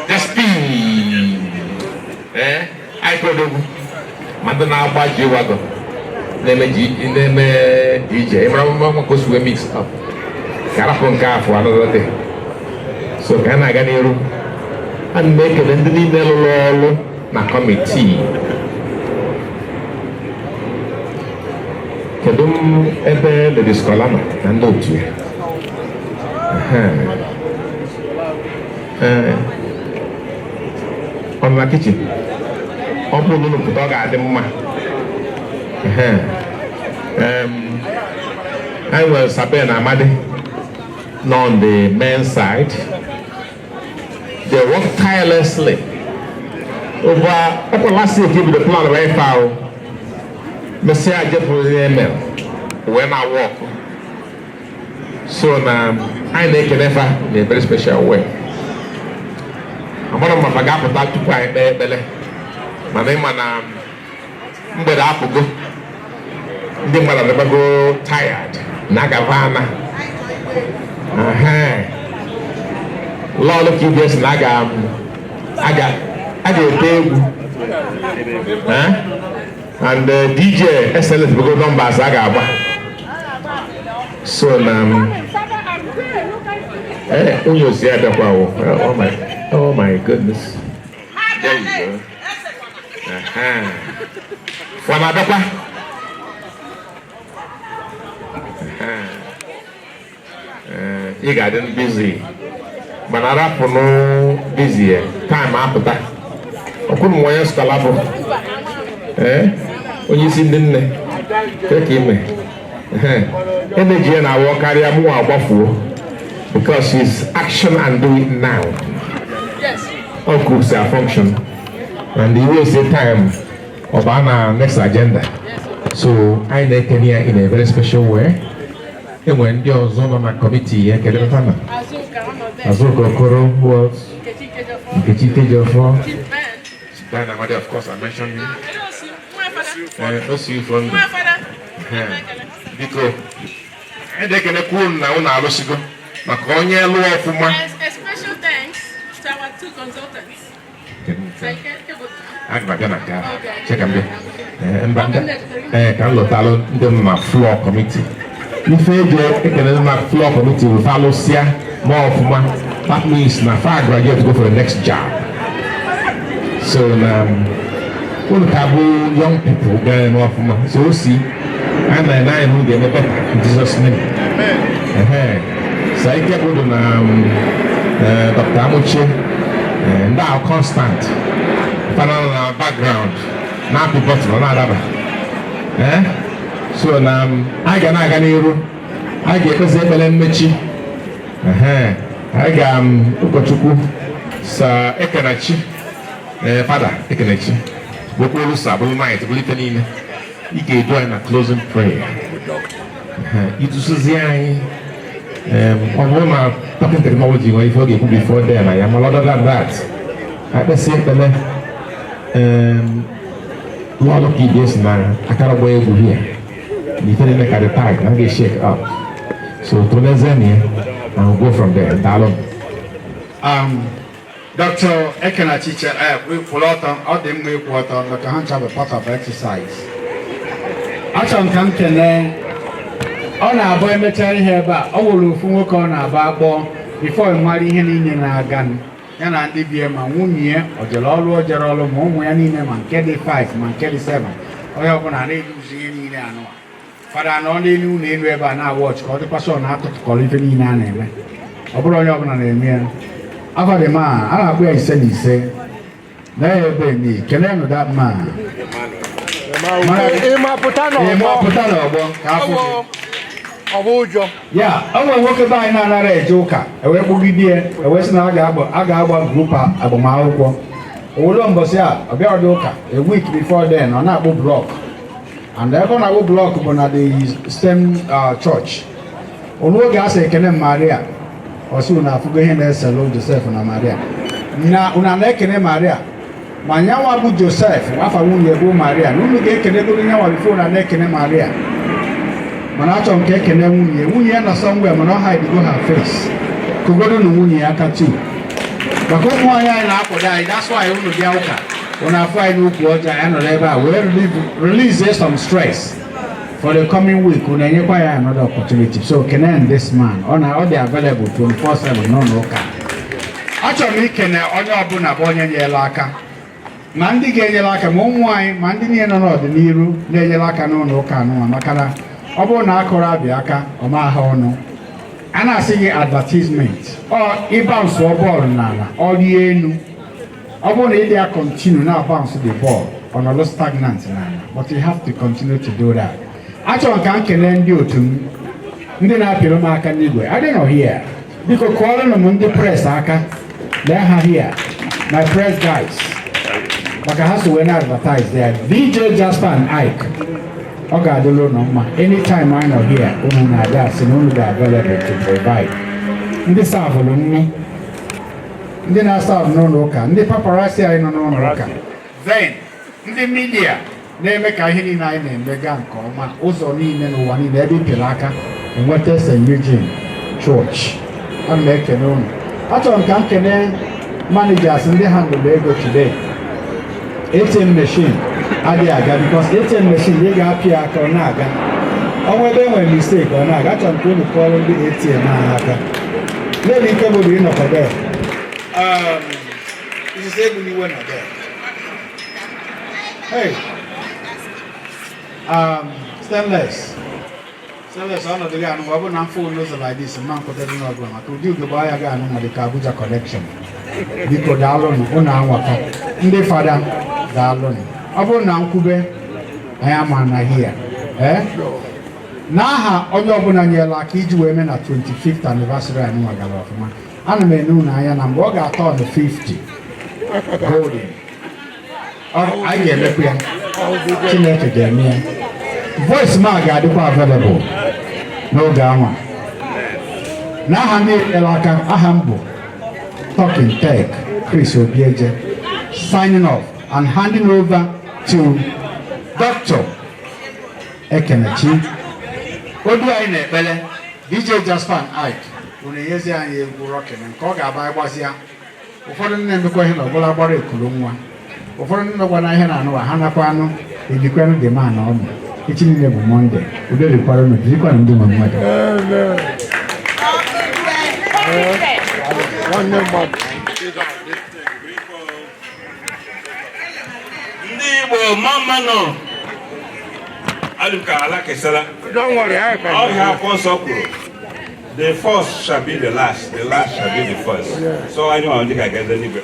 Jasper, ee, anyị odogwu ma ndị na-agba ji wagon na-eme na-eme DJ, ịmara mma ka o si wee mix up ka arapụ nke afọ another day. So ka a na-aga n'iru, ana m ekele ndị niile lụrụ ọrụ na committee. Kedu m ebe Lady Scholar nọ na ndị otu ya? Ee, ọ nọ na kitchen. Ọ bụrụ na unu pụta, ọ ga-adị mma. Anyị nwere Sabe na Amadi nọ on the men's side. They work tirelessly over ọkwa last year ka ebido plan wee fa ahụ mesịa jepụrụ ihe emere wee na work. So na anyị na-ekele fa in a very special way. Amara m ma fa ga-apụta tupu anyị kpee ekpere, mana ịma na mgbede apụgo, ndị mmadụ adịbago tired na agava ana lọọlụ ka ibe si na a ga-ete egwu. And DJ SLS bugo numbers a ga-agba. So na nwunye osi abịakwa. Oh my, oh my goodness, there you go. Fọ na-abịakwa. Ị ga-adị busy, mana arapụnụ busy ya time apụta ọkwụrụ m onye scholar bụ ee onye isi ndị nne ka ime energy ya na-awọ karịa mụnwa agbafuo because it's action and do it now. All groups are function and the USA time of our next agenda. So anyị na-ekene ya in a very special way. Enwere ndị ọzọ nọ na committee ya. Kedu ebe ha nọ? Azuka Okoro, who else? Nkechi Ikejiọfọ, Ben Amadi, of course, I mentioned you. Osi Ifo ndụ. Biko, anyị na-ekenekwa unu na unu alụsigo maka onye lụọ ọfụma. A special thanks to our two consultants. Aga m abịa na nke ahụ. Che ka m bịa. Mba ndị ee ka m lọtalụ ndị nọ na floor committee. Ife eji ekele ndị na floor committee bụ fa lụsịa ma ọfụma. That means na fa graduate, go for the next job. So na unu ka bụ young people ga-eme ọfụma. So o si a na ene anyị na unu ga-eme better in Jesus' name. Ehe. Sa ike bụ na Dr. Amuche, ndị ahụ constant fana nọ na background na-apị button, ọ na-adaba. So na anyị ga na-aga n'iru, anyị ga-ekpezi ekpere mmechi. Ehe. Anyị ga ụkọchukwu sa Ekenachi, ee, Fada Ekenachi bụkwa sa bụrụ knight bụrụ ife niile, ị ga-edu anyị na closing prayer. Ehe. Idusizi anyị, ọ bụrụ na talking technology nwere ife ọ ga-ekwu before then na ya, mana other than that, akpesị ekpere. Lọlọ ka ibe si na akara gba egwu here na ife niile ka dị tight na ga shake up, so tụlezie ya and we'll go from there. Daalụ. Dr. Ekenachi kwụrụ ọtọ, ọ dị mma ịkwụ ọtọ maka ha ncha bụ part of exercise. Achọrọ m ka m kelee, ọ na-abụ emechaa ihe ebe a, ọ nwere ofu nwoke ọ na-abụ akpọ before mara ihe niile na-aga ya na ndị bie, ma nwunye ya ọ jere ọrụ, o jere ọrụ, ma ụmụ ya niile, ma nke dị 5 ma nke dị 7, onye ọbụla na-eduzi ihe niile anụ. Fada nọ n'elu ụlọ elu ebe a na-awụ ọchị ka ọ dịkwa sọ na atụtụkọrọ ife niile a na-eme. Ọ bụrụ onye ọbụla na-eme ya. Afọ dị ma a na-akpụ ya ise na ise na ya ebe ni kelenụ that man. Ịmapụta n'ọgbọ. Ịmapụta n'ọgbọ ka afọ gị. Ọ bụ ụjọ. Ya o nwere nwoke be anyị na-anara eje ụka, ewee kpụgide ya, ewee sị na a ga-agba group agbamakwụkwọ owolo mbọsị a ọ bịa ọdị ụka. A week before then, ọ na-akpụ block, and ebe ọ na-akpụ block bụ na the same church. Olu oge a sị ekene Maria, ọ sị unu afụgo ihe na-eselu Joseph na Maria, na unu na-ekene Maria, ma nyanwa bụ Joseph, afa nwunye bụ Maria, na unu ga-ekenegoro nyanwa before unu na-ekene Maria. Mana achọrọ m ka ekene nwunye. Nwunye ya nọ somewhere, mana ọ hide go her face. Kogodo na nwunye ya aka tu maka ụmụ nwaanyị anyị na-akwado anyị. That's why unu bịa ụka, unu afụ anyị n'ukwu ọjọọ, anyị nọrọ ebe a wee release some stress for the coming week. Unu enyekwa ya another opportunity. So kene this man, ọ na ọ dị available 24/7 n'ụlọ ụka. Achọrọ m ikene onye ọbụla bụ onye nyere aka, ma ndị ga-enyere aka, ma ụmụ anyị, ma ndị niile nọ n'ọdịnihu na-enyere aka n'ụlọ ụka anụnwa, maka na ọ bụrụ na akụrụ abịa aka ọ ma ha ọnụ a na-asị gị advertisement, ọ ịbounce bọọlụ n'ala, ọ rie elu. Ọ bụrụ na ị dị ya continue na bounce the ball, ọ nọrọ stagnant n'ala, but you have to continue to do that. Achọrọ m ka m kelee ndị otu m, ndị na-apịrị m aka n'igwe adị nọ here. Biko kụọrọnụ m ndị press aka. Lee ha here, my press guys, maka ha so wee na-advertise there. DJ Jasper and Ike, ọ ga-adịla unu mma. Anytime I nọ here, unu na-abịa asị na unu dị available to provide. Ndị serveụrụ nri, ndị na-aserve n'ụlọ ụka, ndị paparazzi anyị nọ n'ụlọ ụka, then ndị media na-eme ka ihe niile anyị na-eme gaa nke ọma ụzọ niile n'ụwa niile ebe ị pịrị aka enweta St. Eugene Church. Ana m ekene unu. Achọrọ m ka m kene managers ndị handle ego today. ATM machine adịghị aga because ATM machine, ị ga-apị ya aka, ọ na-aga. Ọnwa ebe e nwere mistake, ọ na-aga. Achọrọ m ka unu kọọrọ ndị ATM ahụ aka. Lele ike bụ ịnọkọ there. Mrs. Egbuniwe nọ there. Hey, stainless stainless, ọnọdụ gị anụ, ọ bụrụ na m fụ n'ụzọ like this, mma nkwụdebe n'ọbụla maka ụdị ugegbe anya gị anụ dị ka Abuja connection. Biko daalụnụ, unu anwaka. Ndị fada, daalụnụ. Ọ bụrụ na nkwube anyị ama na hia ee n'aha onye ọbụla nyere aka iji wee mee na 25th anniversary anyị nwa gara ọfụma. Ana m ene unu anya na mgbe ọ ga-atọ ọnụ 50 golden, anyị ga-emekwa ya. Chineke ga-eme ya. Voice ma ga-adịkwa available n'oge anwa. N'aha ndị nyere aka, aha m bụ Talking Tech. Chris Obieje signing off and handing over to Dr. Ekenechi. Odu anyị na-ekpele DJ Jasper and Ike unu enyezi anyị egwu rocking nke ọ ga-aba ịgbazia. Ụfọdụ ndị na-emekwa ihe na ọbụla gbara ekulu nwa, ụfọdụ ndị nọkwa na ihe na-anụwa ha nakwa anụ ejikwanụ dị ma na ọmụ. Echi niile bụ Monday. Udo dịkwara unu, jirikwanụ ndị nwe mmadụ. Nwanne mmadụ. Ndị Igbo, mma nọ adị ka ala kesara. Don't worry, I can. Ọhịa akwụkwọ nsọ kwuru, "The first shall be the last, the last shall be the first." So anyị nwa ndị ga-agaze n'igwe.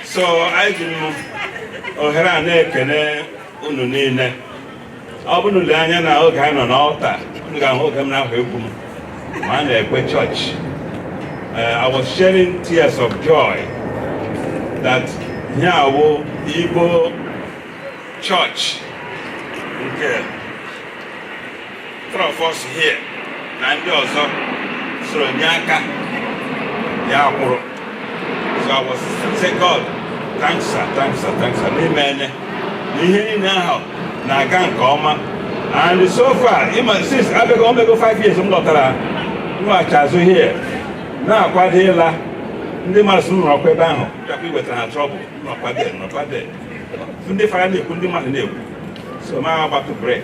So anyị ji m ohere a na-ekene unu niile. Ọ bụrụ ule anya na oge anyị nọ n'altar, unu ga-ahụ oge m na-ahụ egwu m ma a na-ekwe chọọchị. I was shedding tears of joy that here awụ Igbo church nke three of us here na ndị ọzọ soro nye aka ya kwụrụ. So I was say, "God, thanks sir, thanks sir, thanks sir," n'ime ene na ihe niile ahụ na-aga nke ọma. And so far, ịma, since abịago omego 5 years m lọtara nwaghachi azụ here na-akwado ịla, ndị mmadụ sị m nọrọkwa ebe ahụ bịakwa iwetara ha trouble. Nọkwa there, nọkwa there, ndị fara na-ekwu, ndị mmadụ na-ekwu, so ma agbapụ break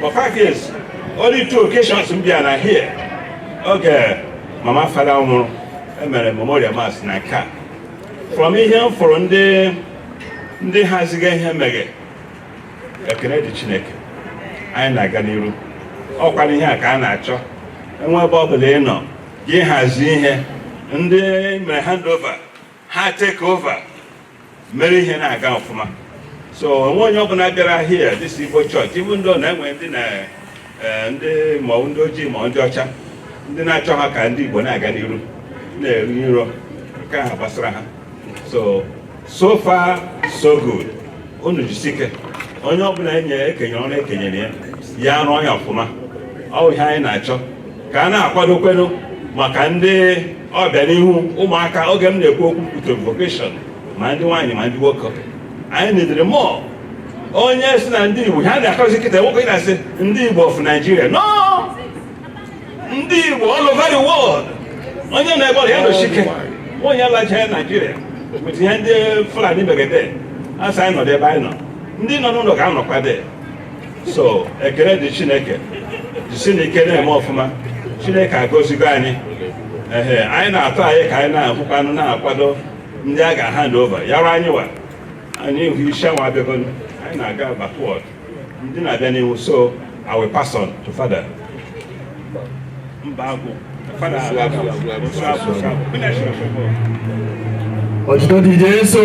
for 5 years. Only two occasions m bịa na here, oge mama fada nwụrụ, emere memorial mass na nke a. From ihe m fụrụ, ndị haziga ihe meghe, ekene dị Chineke, anyị na-aga n'iru. Ọkwa ihe a ka a na-achọ enwe. Ebe ọ bụla ị nọ gị hazie ihe, ndị mere handover ha take over, mere ihe na-aga ọfụma. So onwe onye ọbụla bịara here, this Igbo church, even though na-enwe ndị na ndị ma ọ ndị ojii ma ndị ọcha, ndị na-achọ ha ka ndị Igbo na-aga n'iru na-eru iro, nke ahụ gbasara ha. So so far so good. Unu jisike, onye ọbụla enye ekenyere ọrụ, ekenyere ya, ya rụọ ya ọfụma. Ọ bụ ihe anyị na-achọ ka a na-akwadokwenụ maka ndị ọbịanihu, ụmụaka. Oge m na-ekwu okwu kwutere vocation, ma ndị nwaanyị ma ndị nwoke, anyị nedere mọọ onye si na ndị Igbo ha na-akọzi kịta. Nwoke na-asị ndị Igbo of Nigeria, no, ndị Igbo all over the world. Onye na-ebe ọrụ ya nọchike, onye alacha ya Nigeria with ihe ndị Fulani megede asị anyị nọdụ ebe anyị nọ, ndị nọ n'ụlọ ga-anọkwa dị. So ekele dị Chineke, jisi na ike na-eme ọfụma. Chineke agọzigo anyị. Ehe, anyị na-atụ anyị ka anyị na-ahụkwanụ na-akwado ndị a ga-hand over yara anyị wa anyị hụ isi anwa abịago, anyị na-aga backward, ndị na-abịa n'ihu. So I will pass on to Father Mbagwu. Father. Otuto dị Jesu.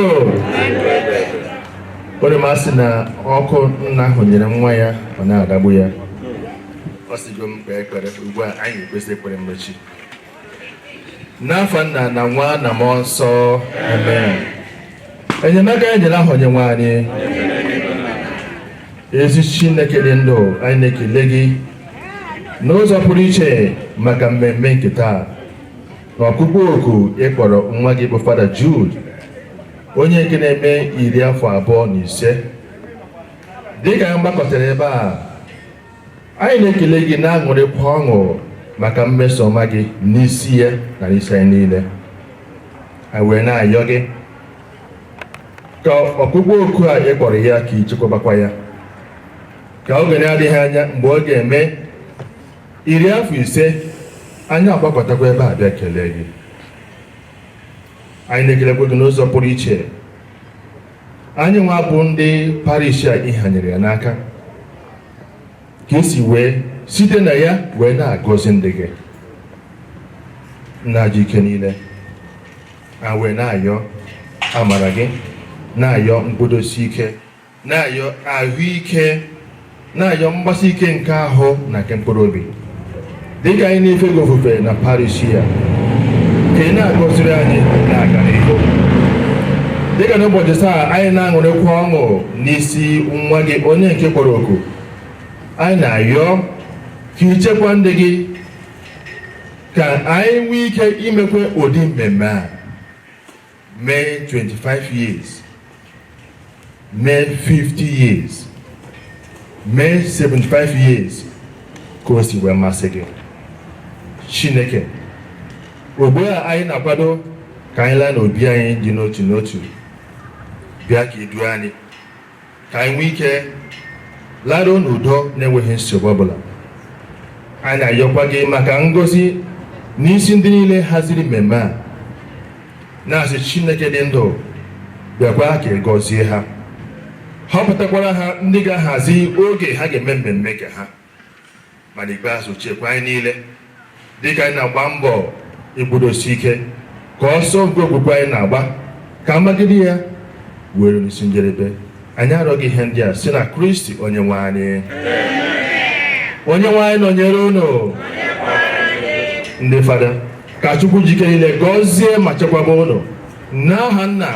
Onye masị na ọkụ nna ahụ nyere nwa ya, ọ na-adagbu ya. Ọ sigo m kpee ekpere. Ugbu a anyị ga-ekwesị ekpere mmechi. N'afọ Nna na Nwa na Mmụọ Nsọ, amen. Enyemaka anyị nyere ahụ Onyenwe anyị. Ezi Chineke dị ndụ, anyị na-ekele gị n'ụzọ pụrụ iche maka mmemme nke taa na ọkpụkpọ oku ịkpọrọ nwa gị bụ Fada Jude, onye nke na-eme 25. Dịka anyị gbakọtara ebe a, anyị na-ekele gị, na-aṅụrịkwa ọṅụ maka mmeso ọma gị n'isi ya na n'isi anyị niile. Anyị wee na-ayọ gị ka ọkpụkpọ oku a ị kpọrọ ya, ka ichekwabakwa ya, ka oge na-adịghị anya mgbe ọ ga-eme 50, anyị agbakọtakwa ebe a bịa kelee gị. Anyị na-ekelekwa gị n'ụzọ pụrụ iche, anyị nwa bụ ndị parish a ịhanyere ya n'aka, ka esi wee site na ya wee na-agọzi ndị gị. Nna ji ike niile, a wee na-ayọ amara gị, na-ayọ mkpụdosi ike, na-ayọ ahụike, na-ayọ mgbasi ike nke ahụ na nke mkpụrụ obi, dịka anyị na-efe gị ofufe na parish ya, ka ị na-agọziri anyị na-aga n'ihu. Dịka n'ụbọchị taa anyị na-aṅụrịkwa ọṅụ n'isi nwa gị onye nke kpọrọ oku, anyị na-ayọ ka ichekwa ndị gị. Ka anyị nwee ike imekwe ụdị mmemme a, mee 25 years, mee 50 years, mee 75 years, ka o si wee masị gị, Chineke. Ugbu a anyị na-akwado ka anyị laa n'obi anyị dị n'otu n'otu, bịa ka idu anyị, ka anyị nwee ike laruo n'udo na-enweghị nsogbu ọbụla. Anyị na-ayọkwa gị maka ngọzi n'isi ndị niile haziri mmemme a, na-asị, Chineke dị ndụ, bịakwa ka ị gọzie ha, họpụtakwara ha ndị ga-ahazi oge ha ga-eme mmemme nke ha. Ma n'ikpeazụ, chekwa anyị niile dịka anyị na-agba mbọ igbudosi ike ka ọsọ nke okwukwe anyị na-agba, ka mmagide ya were n'isi njedebe. Anyị arịọghị ihe ndị a si na Kristi onye nwe anyị. Onye nwe anyị nọnyere unu. Ndị fada, ka Chukwu jike niile gọzie ma chekwaba unu, n'aha Nna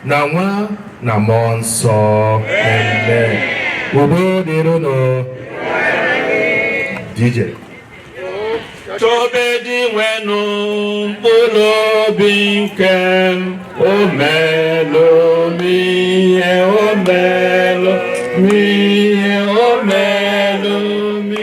na Nwa na Mmụọ Nsọ. Amen. Udo dịrị unu. DJ. Tobe Dinwenụ, mkpụrụ obi nke m. O meelu m ihe, o meelu m ihe, o meelu m.